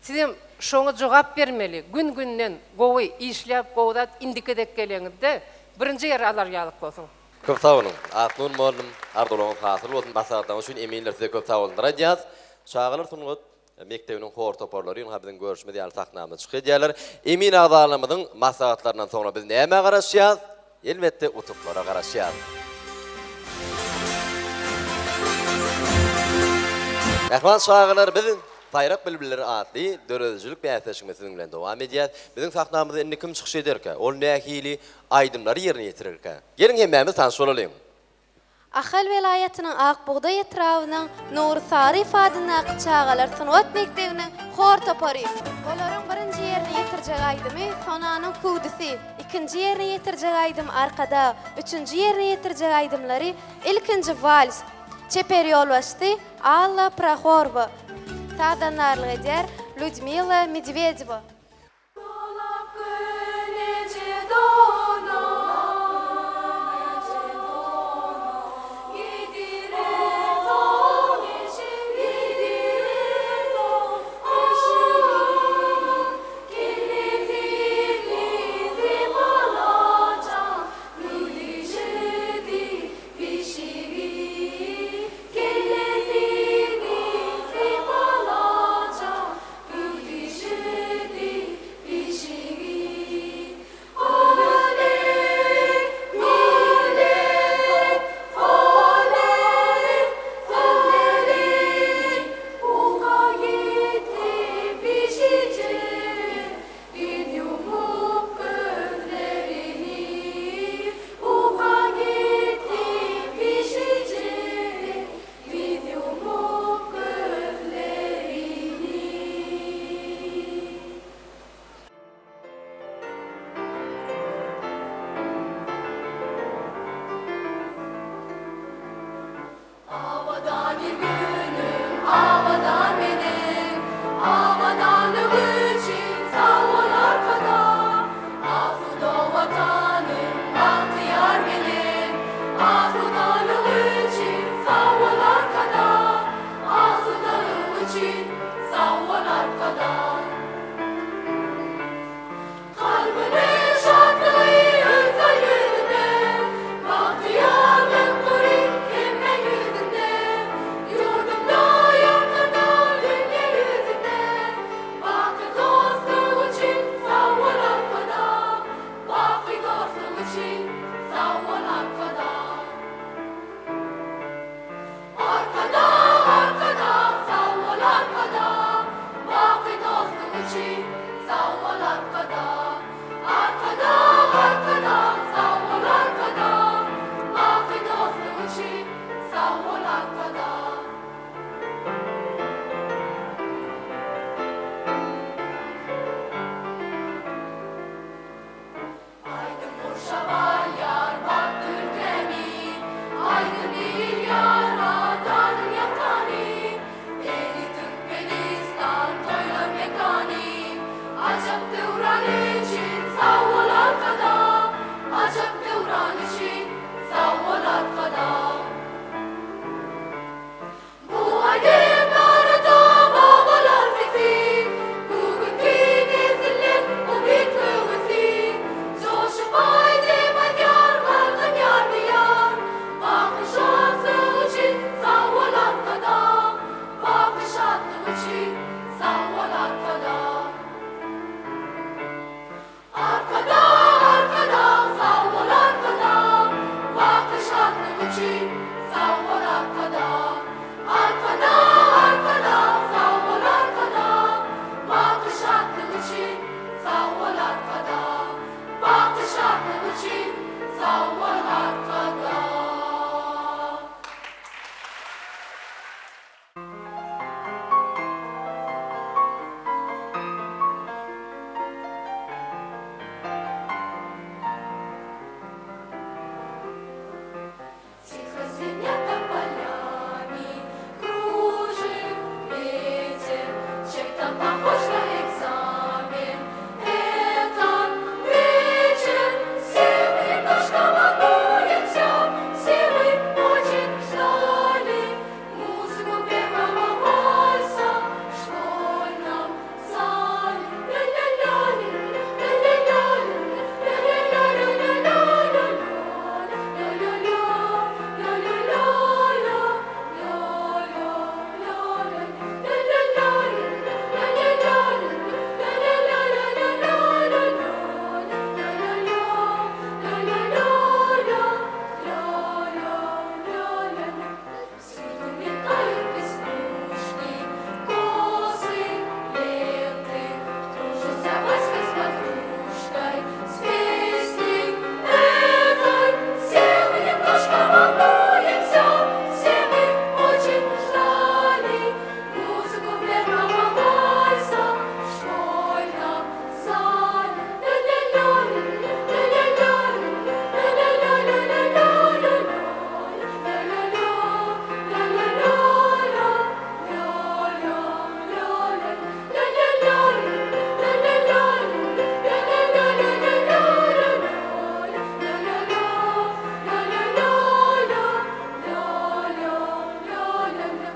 Sizem şoňa jogap bermeli. Gün günden gowy işläp gowy zat indiki gezek geleňizde birinji ýeri alar ýalyk bolsun. Köp sag boluň Aknur mugallym arzuwlaryňyz hasyl bolsun maslahatlaryňyz üçin eminler size köp sag bolsunlar aýdýas. Çagalar sungat mekdebiniň hor toparlary ynha biziň görşümiz ýaly sahnamyzda çykyş edýärler. Emin agzalarymyzyň maslahatlaryndan soňra biz nämä garaşýas? Elbetde utuklara garaşýas. Mähriban çagalar biz Saýrak bilbiller atly döredijilik bäsleşigimizi siziň bilen dowam edýäs. Biziň sahnamyzda indi kim çykyş ederkä? Ol nähili aýdymlary ýerine ýetirerkä? Geliň hemmämiz tanyş bolalyň. Ahal welaýatynyň Ak bugdaý etrabynyň Nury Saryýew adyndaky çagalar sungat mekdebiniň hor topary. Olaryň birinji ýerine ýetirjek aýdymy Sonanyň hüwdüsi, ikinji ýerine ýetirjek aýdymy Arkadag, üçünji ýerine ýetirjek aýdymlary Ilkinji wals, çeper ýolbaşçysy Alla Prohorowa, sazandarlyk edýär Lýudmila Medwedewa. Dolap güneje dona, Gidirezon eşik, gidirezon eşik, Kirli zirli zibalajan. Sag bol Arkadag! Arkadag, Arkadag, sag bol Arkadag! Baky dostluk üçin sag bol Arkadag! Aýdym gurşap alýar bagtly ülkämi, Aýdym diýil Ýaradanyň ýakany, Eziz Türkmenistan toýlar mekany. Ajap döwran üçin sag bol Arkadag, Ajap döwran üçin sag bol Arkadag. Bu aýdym barada babalar sesi, Bu günki nesiller umyt-höwesi. Joşup aýdym aýdýar, galkynýar Diýar. Baky şatlyk üçin sag bol Arkadag, Baky şatlyk üçin sag bol Arkadag. Arkadag, Arkadag, sag bol Arkadag, Baky şatlyk üçin sag bol Arkadag. Arkadag, Arkadag, sag bol Arkadag, Baky şatlyk üçin sag bol Arkadag. Baky şatlyk üçin sag bol Arkadag. Тихо звенят тополями, кружит ветер, Чем-то похож на экзамен этот вечер. Все мы немножко волнуемся, все мы очень ждали Музыку первого вальса в школьном зале. Ля-ля-ля, ля-ля-ля, ля-ля-ля-ля-ля-ля-ля, ля-ля-ля, ля-ля-ля-ля, ля-ля-ля-ля, ля-ля-ля, ля-ля-ля, ля-ля-ля-ля-ля-ля-ля, ля-ля-ля, ля-ля-ля-ля, ля-ля-ля-ля. Всюду мелькают веснушки, косы, ленты, Кружится Васька с подружкой, с песней этой. Все мы немножко волнуемся, все мы очень ждали Музыку первого вальса в школьном зале. Ля-ля-ля, ля-ля-ля, ля-ля-ля-ля-ля-ля-ля, ля-ля-ля, ля-ля-ля-ля, ля-ля-ля-ля, ля-ля-ля, ля-ля-ля, ля-ля-ля-ля-ля-ля, ля-ля-ля, ля-ля-ля-ля, ля-ля-ля-ля.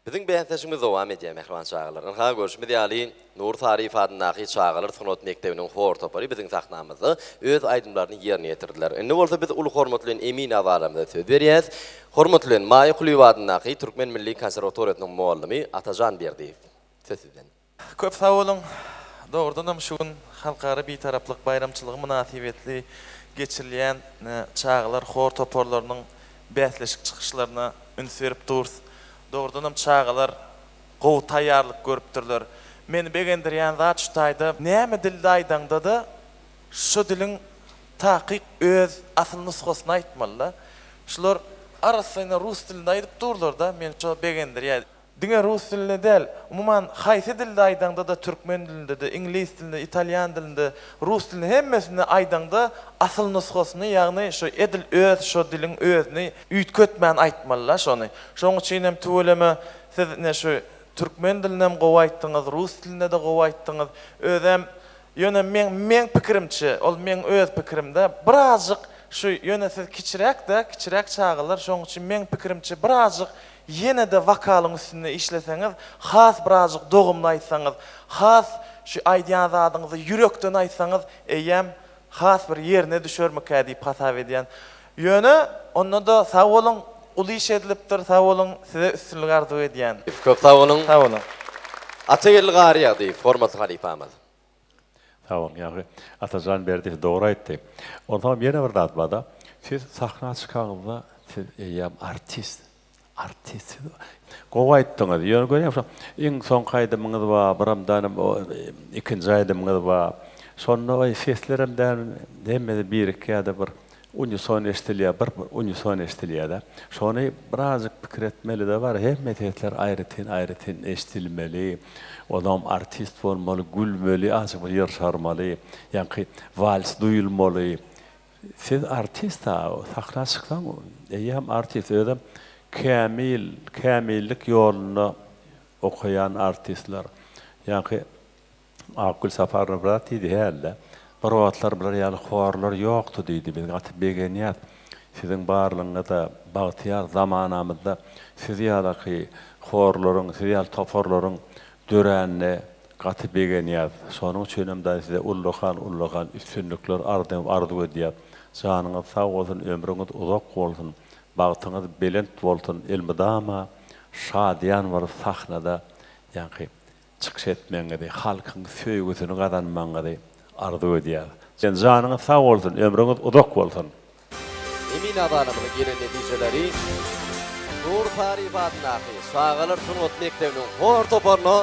Biziň bäsleşigimiz dowam edýär, mähriban çagalar. Ynha, görşümiz ýaly, Nury Saryýew adyndaky çagalar sungat mekdebiniň hor topary biziň sahnamyzda öz aýdymlaryny ýerine ýetirdiler. Indi bolsa biz uly hormat bilen emin agzalarymyza söz berýäs. Hormat bilen, Maýa Kulyýewa adyndaky Türkmen milli konserwatoriýasynyň mugallymy Atajan Berdiýew. Söz sizden. Köp sag boluň. Dogrudanam şu gün Halkara Bitaraplyk baýramçylygy mynasybetli geçirilýän çagalar hor toparlarynyň bäsleşik çykyşlaryna üns berip durus. Dogrudanam çagalar gowy taýýarlyk görüpdirler. Meni begendirýän zat şu taýda näme dilde aýdaňda-da şu diliň takyk öz asyl nusgasyny aýtmalyda. Şular arassaýna rus dilinde aýdyp durlarda meni şo begendirýär. Diňe rus dilinde däl, umuman haýsy dilde aýdaňda-da türkmen dilinde-de, iňlis dilinde, italýan dilinde, rus dilinde hemmesinde aýdaňda asyl nusgasyny ýagny şo edil öz şo diliň özüni üýtgetmän aýtmalyda şony. Şoň üçin hem tüweleme siz ine şu türkmen dilindem gowy aýtdyňyz, rus dilinde-de gowy aýtdyňyz. Özem ýöne meň meň pikirimçe, ol meň öz pikirimdä birazjyk şu ýöne siz kiçiräk-dä, kiçiräk çagalar şoň üçin meň pikirimçe birazjyk Ýene-de wokalyň üstünde işleseňiz, has birazjyk dogumly aýtsaňyz, has şu aýdýan zadyňyzy ýürekden aýtsaňyz, eýýäm has bir ýerine düşermikä diýip hasap edýän. Ýöne, onda-da sag boluň, uly iş edilipdir, sag boluň, size üstünlik arzuw edýän. Köp sag boluň. Sag boluň. Atageldi Garýagdyýew, hormatly halypamyz. Sag boluň. Ýagny Atajan Berdiýew dogry aýtdy. Onsoňam ýene bir zat bar-da, siz sahna çykaňyzda siz eýýäm artist. Artist siz gowy aýtdyňyz. Ýöne görýäň şo iň soňky aýdymyňyz bar, biram dänem o ikinji aýdymyňyz bar. Şonda oý seslerem däl hemmesi birikýär-de bir unison eşidilýär, bir unison eşidilýär-de. Şony birazjyk pikir etmeli-de bar, hemme sesler aýratyn-aýratyn eşidilmeli. Onam artist bolmaly, gülmeli, azajyk bir ýyrşarmaly, ýaňky wals duýulmaly. Siz artist-a, sahna çyksaň eýýäm artist, özem kämil, kämillik ýolunda okaýan artistler. Ýaňky Akgül Saparowa bir zat diýdi hälde. Bir wagtlar bular ýaly horlar ýokdy diýdi. Biz gaty begenýäs. Siziň barlygyňyzda, bagtyýar zamanamyzda siz ýalaky horlaryň, siz ýaly toparlaryň döränine gaty begenýäs. Şonuň üçinem daýy size ullakan ullakan üstünlikler arzuw edýäs. Janyňyz sag bolsun, ömrüňiz uzak bolsun, bagtyňyz belent bolsun, elmydama şadyýan bolup sahnada ýaňky çykyş etmegiňizi, halkyň söýgüsini gazanmagyňyzy arzuw edýäris. Janyňyz sag bolsun, ömrüňiz uzak bolsun! Emin agzalarymyzyň gelen netijeleri Nur Saryýew adyndaky çagalar sungat mekdebiniň hor toparyna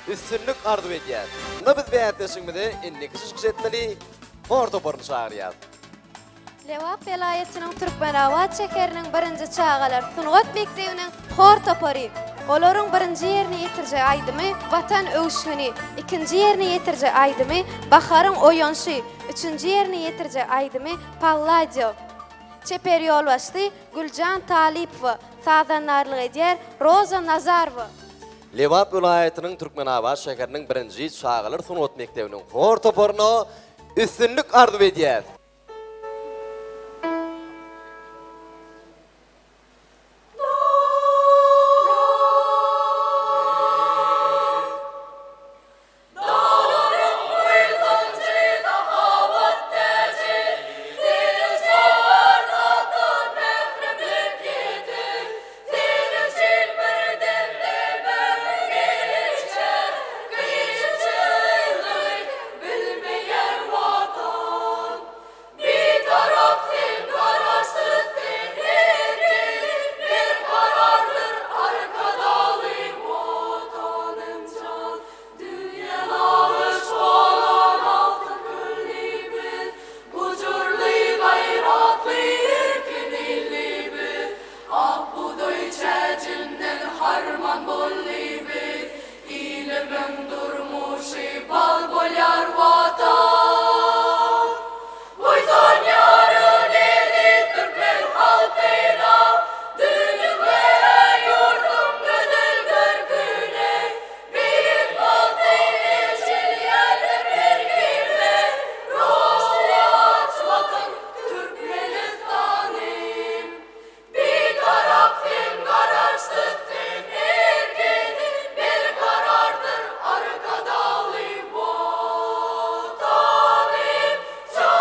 üstünlik arzuw edýäris. Munda biz bäsleşigimize indiki çykyş etmeli hor toparyny çagyrýarys. Lebap welaýatynyň Türkmenabat şäheriniň birinji çagalar sungat mekdebiniň hor topary. Olaryň birinji ýerine ýetirjek aýdymy Watan öwüşgini, ikinji ýerine ýetirjek aýdymy Baharyň oýanşy, üçünji ýerine ýetirjek aýdymy Palladio. Çeper ýolbaşçysy Güljan Talypowa, sazandarlyk edýär Roza Nazarowa. Lebap welaýatynyň Türkmenabat şäheriniň birinji çagalar sungat mekdebiniň hor toparyna üstünlik arzuw edýäs! Daglaryň buýsanjy, sahawat täji, Seniň şowar zatdan mähremlik ýetir. Seniň üçin bir demde bir gije, Kynçylyk bilmeýär Watan. Bitarap sen, Garaşsyz sen, erkin, Berkarardyr Arkadagly Watanym jan. Dünýä nagyş bolan altyn külli biz, Gujurly, gaýratly, erkin illi biz. Ak bugdaý çäjinden harman bolly biz, Ilimiň durmuşy bal bolýar Watan. Buýsanýaryn eziz türkmen halkyna, Dünýä ýurduň gözel görküne, Beýik bagty eçilýändir her kime, Rowaç Watan Türkmenistanym. Bitarap sen, Garaşsyz sen, erkin, Berkarardyr Arkadagly Watanym jan!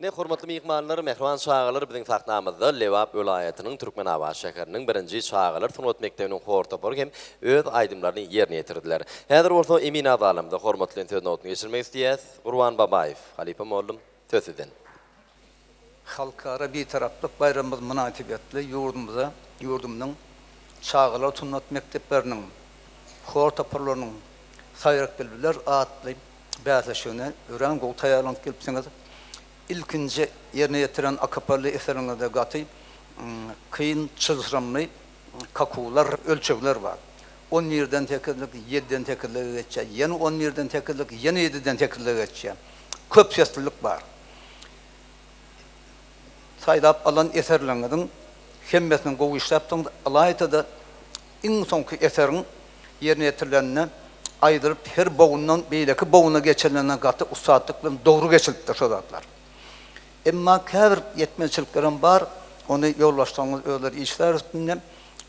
Ine, hormatly myhmanlar, mähriban çagalar biziň sahnamyzda Lebap welaýatynyň Türkmenabat şäheriniň birinji çagalar sungat mekdebiniň hor topary hem öz aýdymlaryny ýerine ýetirdiler. Häzir bolsa emin agzalarymyza hormat bilen söz nobatyny geçirmek isleýäs. Gurban Babaýew, halypa mugallym, söz sizden. Halkara Bitaraplyk baýramymyz mynasybetli ýurdumyza ýurdumyzyň çagalar sungat mekdepleriniň hor toparlarynyň Saýrak bilbiller atly bäsleşigine örän gowy taýýarlanyp gelipsiňiz. Ilkinji ýerine ýetiren akapelli eseriňizde gaty kyn, çylşyrymly kakuwlar, ölçegler bar. On birden sekizlik, ýediden sekizlige geçýär, ýene on birden sekizlik, ýene ýediden sekizlige geçýär. Köp seslilik bar. Saýlap alan eserleriňiziň hemmesini gowy işläpsiňiz, ylaýta-da iň soňky eseriň ýerine ýetirileninde aýdylyp her bogundan beýleki boguna geçirilende gaty ussatlyk bilen dogry geçilipdir şo zatlar. Emma käbir ýetmezçiliklerem bar, ony ýolbaşçylaryňyz özleri işlär üstünde.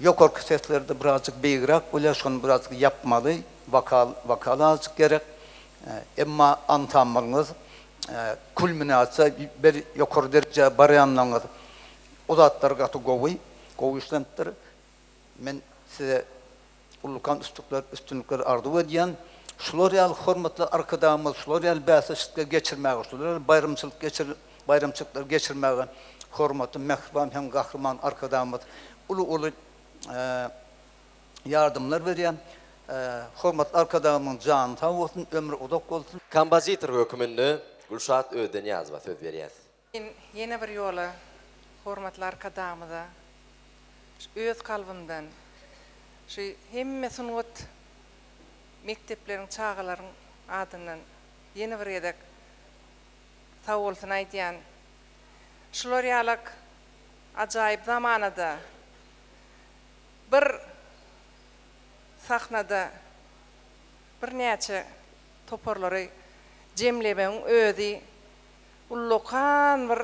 Ýokarky seslerde birazjyk beýigräk bolýar, şony birazjyk ýapmaly, wokal wokal azjyk gerek. Emma ansamblyňyz kulminasiýa bir ýokary derejä barýanlygyňyz o zatlar gaty gowy, gowy işlenipdir. Men size ullakan üstükler, üstünlikler arzuw edýän. Şular ýaly hormatly Arkadagymyz şular ýaly bäsleşikleri geçirmäge, şular ýaly baýramçylyk geçir, baýramçylyklary geçirmäge hormatly mähriban hem Gahryman Arkadagymyz uly-uly ýardamlar berýär. Hormatly Arkadagymyzyň jany sag bolsun, ömri uzak bolsun. Kompozitor höküminde Gülşat Ödenyýazowa söz berýäs. Men ýene bir ýola hormatly Arkadagymyza öz kalbymdan şu hemme sungat mekdepleriň çagalaryň adyndan ýene bir gezek sagbolsun aýdýan. Şular ýalak ajaýyp zamanada bir sahnada birnäçe toparlary jemlemegiň özi ullakan bir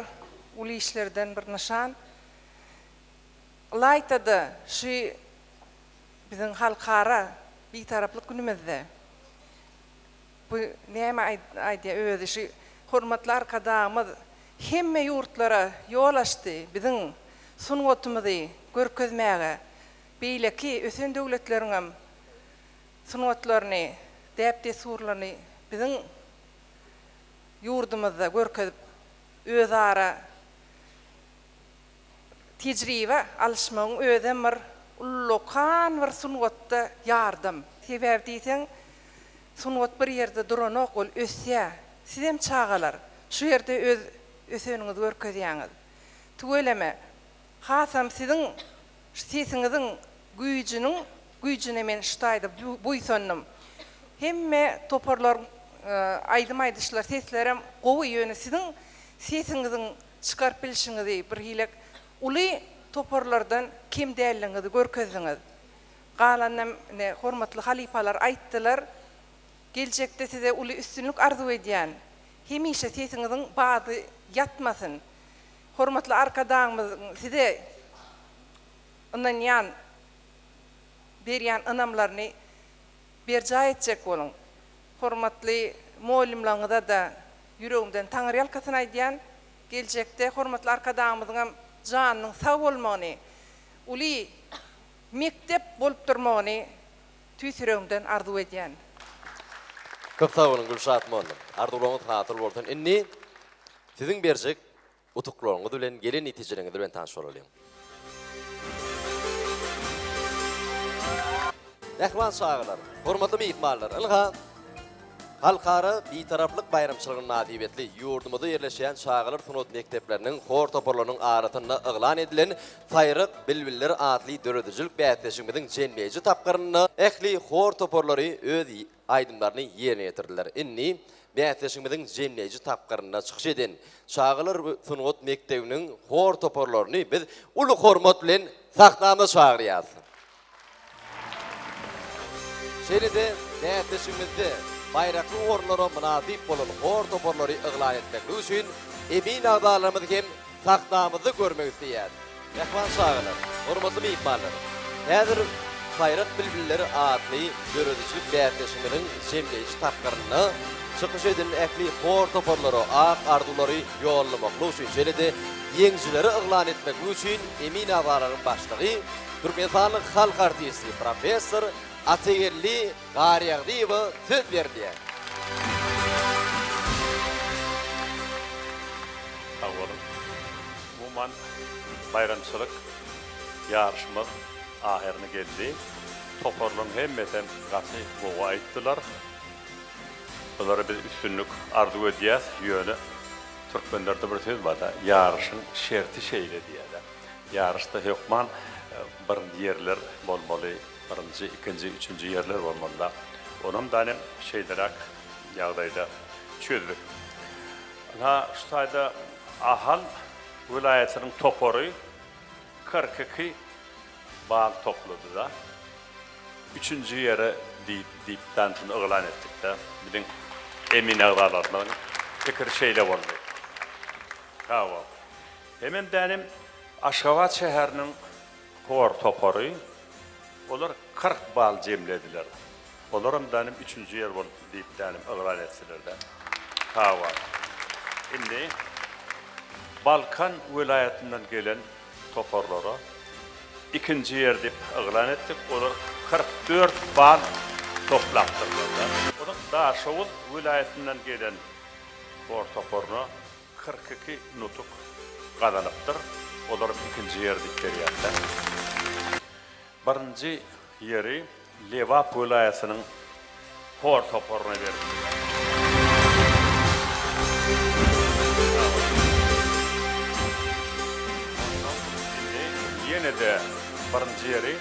uly işlerden bir nyşan. Ylaýta-da şu biziň Halkara Bitaraplyk günümizde bu näme aýdýar özi şu hormatly Arkadagymyz hemme ýurtlara ýol açdy biziň sungatymyzy görkezmäge, beýleki ösen döwletleriňem sungatlaryny, däp-dessurlaryny biziň ýurdumyzda görkezip, özara tejribe alyşmagyň özem bir ullakan bir sungatda ýardam. Sebäbi diýseň, sungat bir ýerde duranok, ol ösýär. Sizem çagalar, şu ýerde öz öseniňizi görkezýäňiz. Tüweleme, hasam siziň şu sesiňiziň güýjüniň güýjüne men şu taýda buýsandym. Hemme toparlaryň aýdym aýdyşlary, seslerem gowy, ýöne siziň sesiňiziň çykaryp bilşiňizi birhilek uly toparlardan kem däldigiňizi görkezdiňiz. Galanynam ine hormatly halypalar aýtdylar. Geljekde size uly üstünlik arzuw edýän. Hemişe sesiňiziň bady ýatmasyn. Hormatly Arkadagymyzyň size ynanýan, berýän ynamlaryny berjaý etjek boluň. Hormatly mugallymlaryňyza-da ýüregimden taňryýalkasyn aýdýan. Geljekde hormatly Arkadagymyzyňam janynyň sag bolmagyny, uly mekdep bolup durmagyny tüýs ýüregimden arzuw edýän. Köp sag boluň Gülşat mugallym. Arzuwlaryňyz hasyl bolsun. Indi siziň berjek Utuklaryňyz bilen, gelen netijeleriňiz bilen tanyş bolalyň. Mähriban çagalar, hormatly myhmanlar, ynha, Halkara Bitaraplyk baýramçylygy mynasybetli ýurdumyzda ýerleşýän çagalar sungat mekdepleriniň hor toparlarynyň arasynda yglan edilen Saýrak bilbiller atly döredijilik bäsleşigimiziň jemleýji tapgyrynda ähli hor toparlary öz aýdymlaryny ýerine ýetirdiler. Indi bäsleşigimiziň jemleýji tapgyrynda çykyş eden Çagalar sungat mekdebiniň hor toparlaryny biz uly hormat bilen sahnamyza çagyrýarys. Şeýle-de bäsleşigimizde baýrakly orunlara mynasyp bolan hor toparlary yglan etmeklik üçin emin agzalarymyzy hem sahnamyzda görmek isleýäris. Mähriban çagalar, hormatly myhmanlar! Häzir. Saýrak bilbilleri atly döredijilik bäsleşigimiziň jemleýji tapgyrynda çykyş eden ähli hor toparlara ak arzuwlary ýollamaklyk üçin, şeýle-de ýeňijileri yglan etmeklik üçin emin agzalaryň başlygy, Türkmenistanyň halk artisti, professor Atageldi Garýagdyýewe söz berilýär. Sag boluň. Umuman, baýramçylyk ýaryşymyz ahyryna geldi. Toparlaryň hemmesem gaty gowy aýtdylar. Bulara biz üstünlik arzuw edýäs. Ýöne türkmenlerde bir söz bar-da, ýaryşyň şerti şeýle diýýär-de. Ýaryşda hökman birinji ýerler bolmaly, birinji, ikinji, üçünji ýerler bolmaly-da. Onam da şeýleräk ýagdaýda çözdük. Ynha, şu taýda Ahal welaýatynyň topary 42 bal toplady-da. Üçünji ýere diýip, diýip şuny yglan etdik-de. Biziň emin agzalarymyzyň pikiri şeýle boldy. Hawa. Hemem dänim Aşgabat şäheriniň hor topary, olar 40 bal jemlediler. Olaram dänim üçünji ýer bolup diýip dänim yglan etdiler-de. Hawa. Indi Balkan welaýatyndan gelen toparlara ikinji ýer diýip yglan etdik. Olar 44 bal toplapdyrlar-da. Onuň Daşoguz welaýatyndan gelen hor toparyna 42 nutuk gazanypdyr. Olaram ikinji ýer diýip berýärler. Birinji ýeri Lebap welaýatynyň hor toparyna berildi. Onsoň indi ýene-de birinji ýeri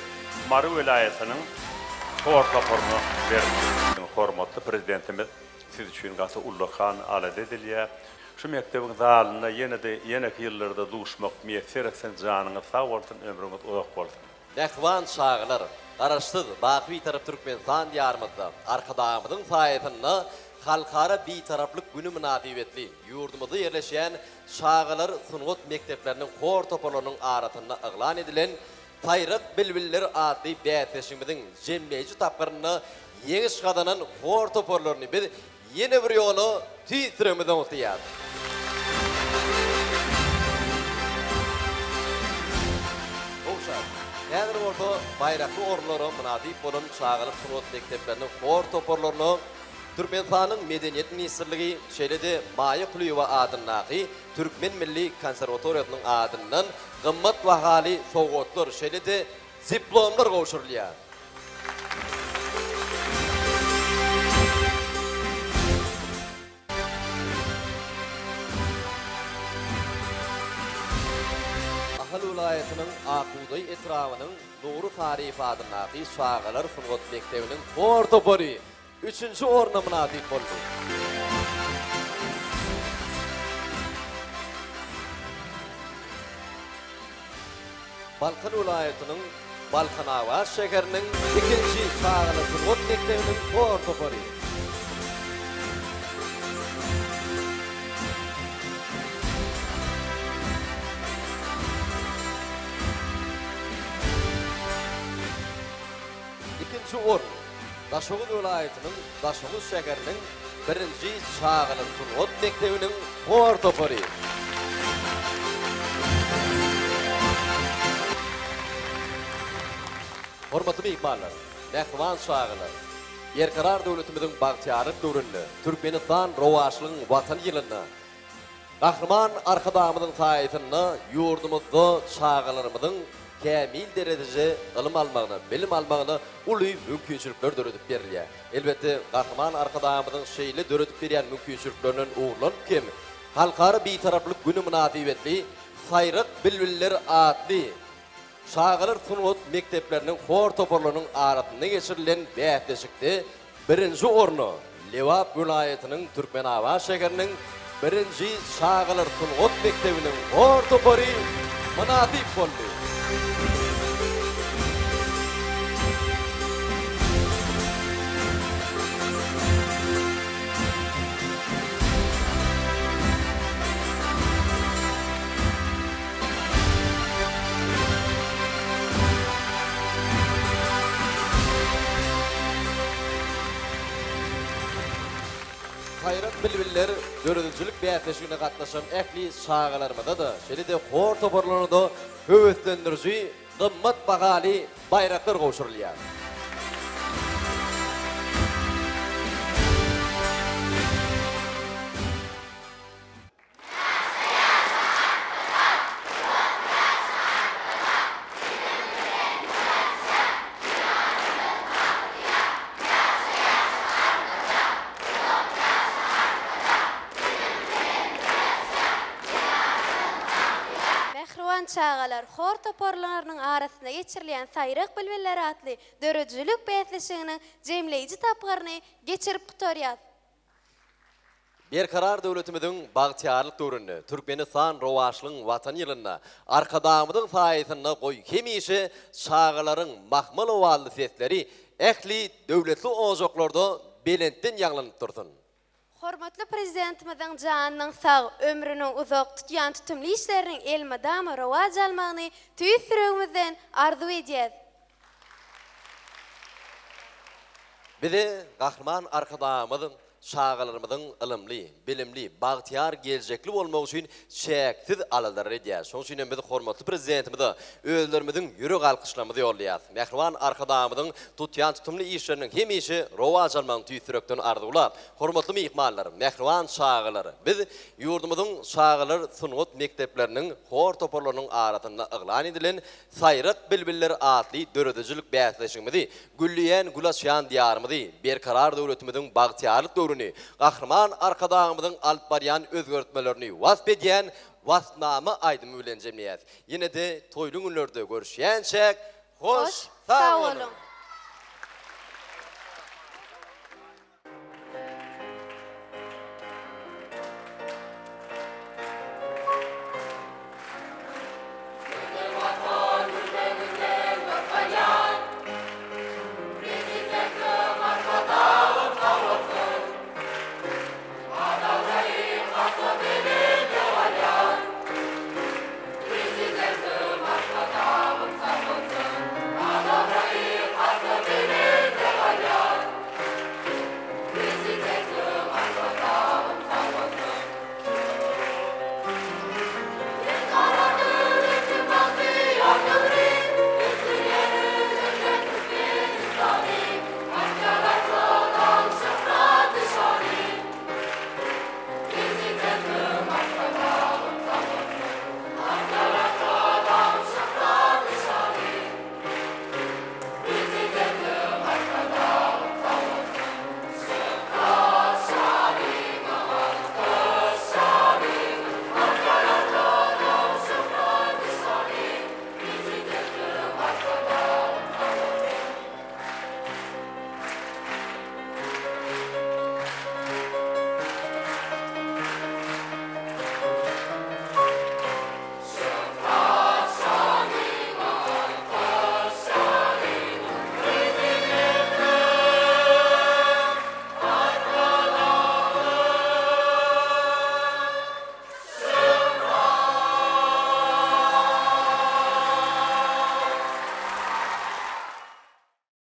Mary welaýatynyň hor toparyna berildi. Hormatly Prezidentimiz siz üçin gaty ullakan alada edilýär. Şu mekdebiň zalynda ýene-de ýeneki ýyllarda duşmak miýesser etsin, janyňyz sag bolsun, ömrüňiz uzak bolsun! Mähriban çagalar, Garaşsyz, baky Bitarap Türkmenistan Diýarymyzda Arkadagymyzyň saýasynda Halkara Bitaraplyk güni mynasybetli ýurdumyzda ýerleşýän çagalar sungat mekdepleriniň hor toparlarynyň arasynda yglan edilen Saýrak bilbiller atly bäsleşigimiziň jemleýji tapgyrynda ýeňiş gazanan hor toparlaryny biz Ýene bir ýola tüýs ýüregimizden gutlaýarys. Gowşak, häzir bolsa baýrakly orunlara mynasyp bolan çagalyk sungat mekdepleriniň hor toparlaryna Türkmenistanyň Medeniýet ministrligi, şeýle-de Maýa Kulyýewa adyndaky Türkmen milli konserwatoriýasynyň adyndan gymmat bahaly sowgatlar, şeýle-de diplomlar gowşurylýar. Ahal welaýatynyň Ak bugdaý etrabynyň Nury Saryýew adyndaky çagalar sungat mekdebiniň hor topary üçünji orna mynasyp boldy. Balkan welaýatynyň Balkanabat şäheriniň ikinji çagalar sungat mekdebiniň hor topary. Ikinji orun Daşoguz welaýatynyň Daşoguz şäheriniň birinji çagalar sungat mekdebiniň hor topary. Hormatly myhmanlar, mähriban çagalar! Berkarar döwletimiziň bagtyýarlyk döwründe, Türkmenistan rowaçlygyň Watany ýylynda Gahryman Arkadagymyzyň saýasynda ýurdumyzda çagalarymyzyň kämil derejede ylym almagyna, bilim almagyna uly mümkinçilikler döredip berilýär. Elbetde, Gahryman Arkadagymyzyň şeýle döredip berýän mümkinçiliklerinden ugurlanyp hem Halkara Bitaraplyk güni mynasybetli Saýrak bilbiller atly çagalar sungat mekdepleriniň hor toparlarynyň arasynda geçirilen bäsleşikde Birinji orna Lebap welaýatynyň Türkmenabat şäheriniň birinji çagalar sungat mekdebiniň hor topary mynasyp boldy. bilbiller döredijilik bäsleşigine gatnaşan ähli çagalarymyza-da, şeýle-de hor toparlaryna-da höweslendiriji gymmat bahaly baýraklar gowşurylýar. Mähriban çagalar hor toparlarynyň arasynda geçirilýän Saýrak bilbiller atly döredijilik bäsleşiginiň jemleýji tapgyryny geçirip gutarýas. Berkarar döwletimiziň bagtyýarlyk döwründe, Türkmenistan rowaçlygyň Watany ýylynda Arkadagymyzyň saýasynda goý hemişe çagalaryň mahmal owazly sesleri ähli döwletli ojaklarda belentden ýaňlanyp dursun! Hormatly Prezidentimiziň janynyň sag, ömrüniň uzak, tutýan tutumly işleriniň elmydama rowaç almagyny tüýs ýüregimizden arzuw edýäs. Bize Gahryman Arkadagymyz çagalarymyzyň ylymly, bilimli, bagtyýar geljekli bolmagy üçin çäksiz aladalary edýär. Şonuň üçin hem biz hormatly Prezidentimize özlerimiziň ýürek alkyşlarymyzy ýollaýarys. Mähriban Arkadagymyzyň tutýan tutumly işleriniň hemişe rowaç almagyny tüýs ýürekden arzuwlap, hormatly myhmanlar, mähriban çagalar, biz ýurdumyzyň çagalar sungat mekdepleriniň hor toparlarynyň arasynda yglan edilen Saýrak bilbiller atly döredijilik bäsleşigimizi, gülleýän gül açýan Diýarymyzy, Berkarar döwletimiziň bagtyýarlyk döwrüni, Gahryman Arkadagymyzyň alyp barýan özgertmelerini wasp edýän Waspnama aýdymy bilen jemleýäs. Ýene-de toýly günlerde görüşýänçäk, hoş sag boluň!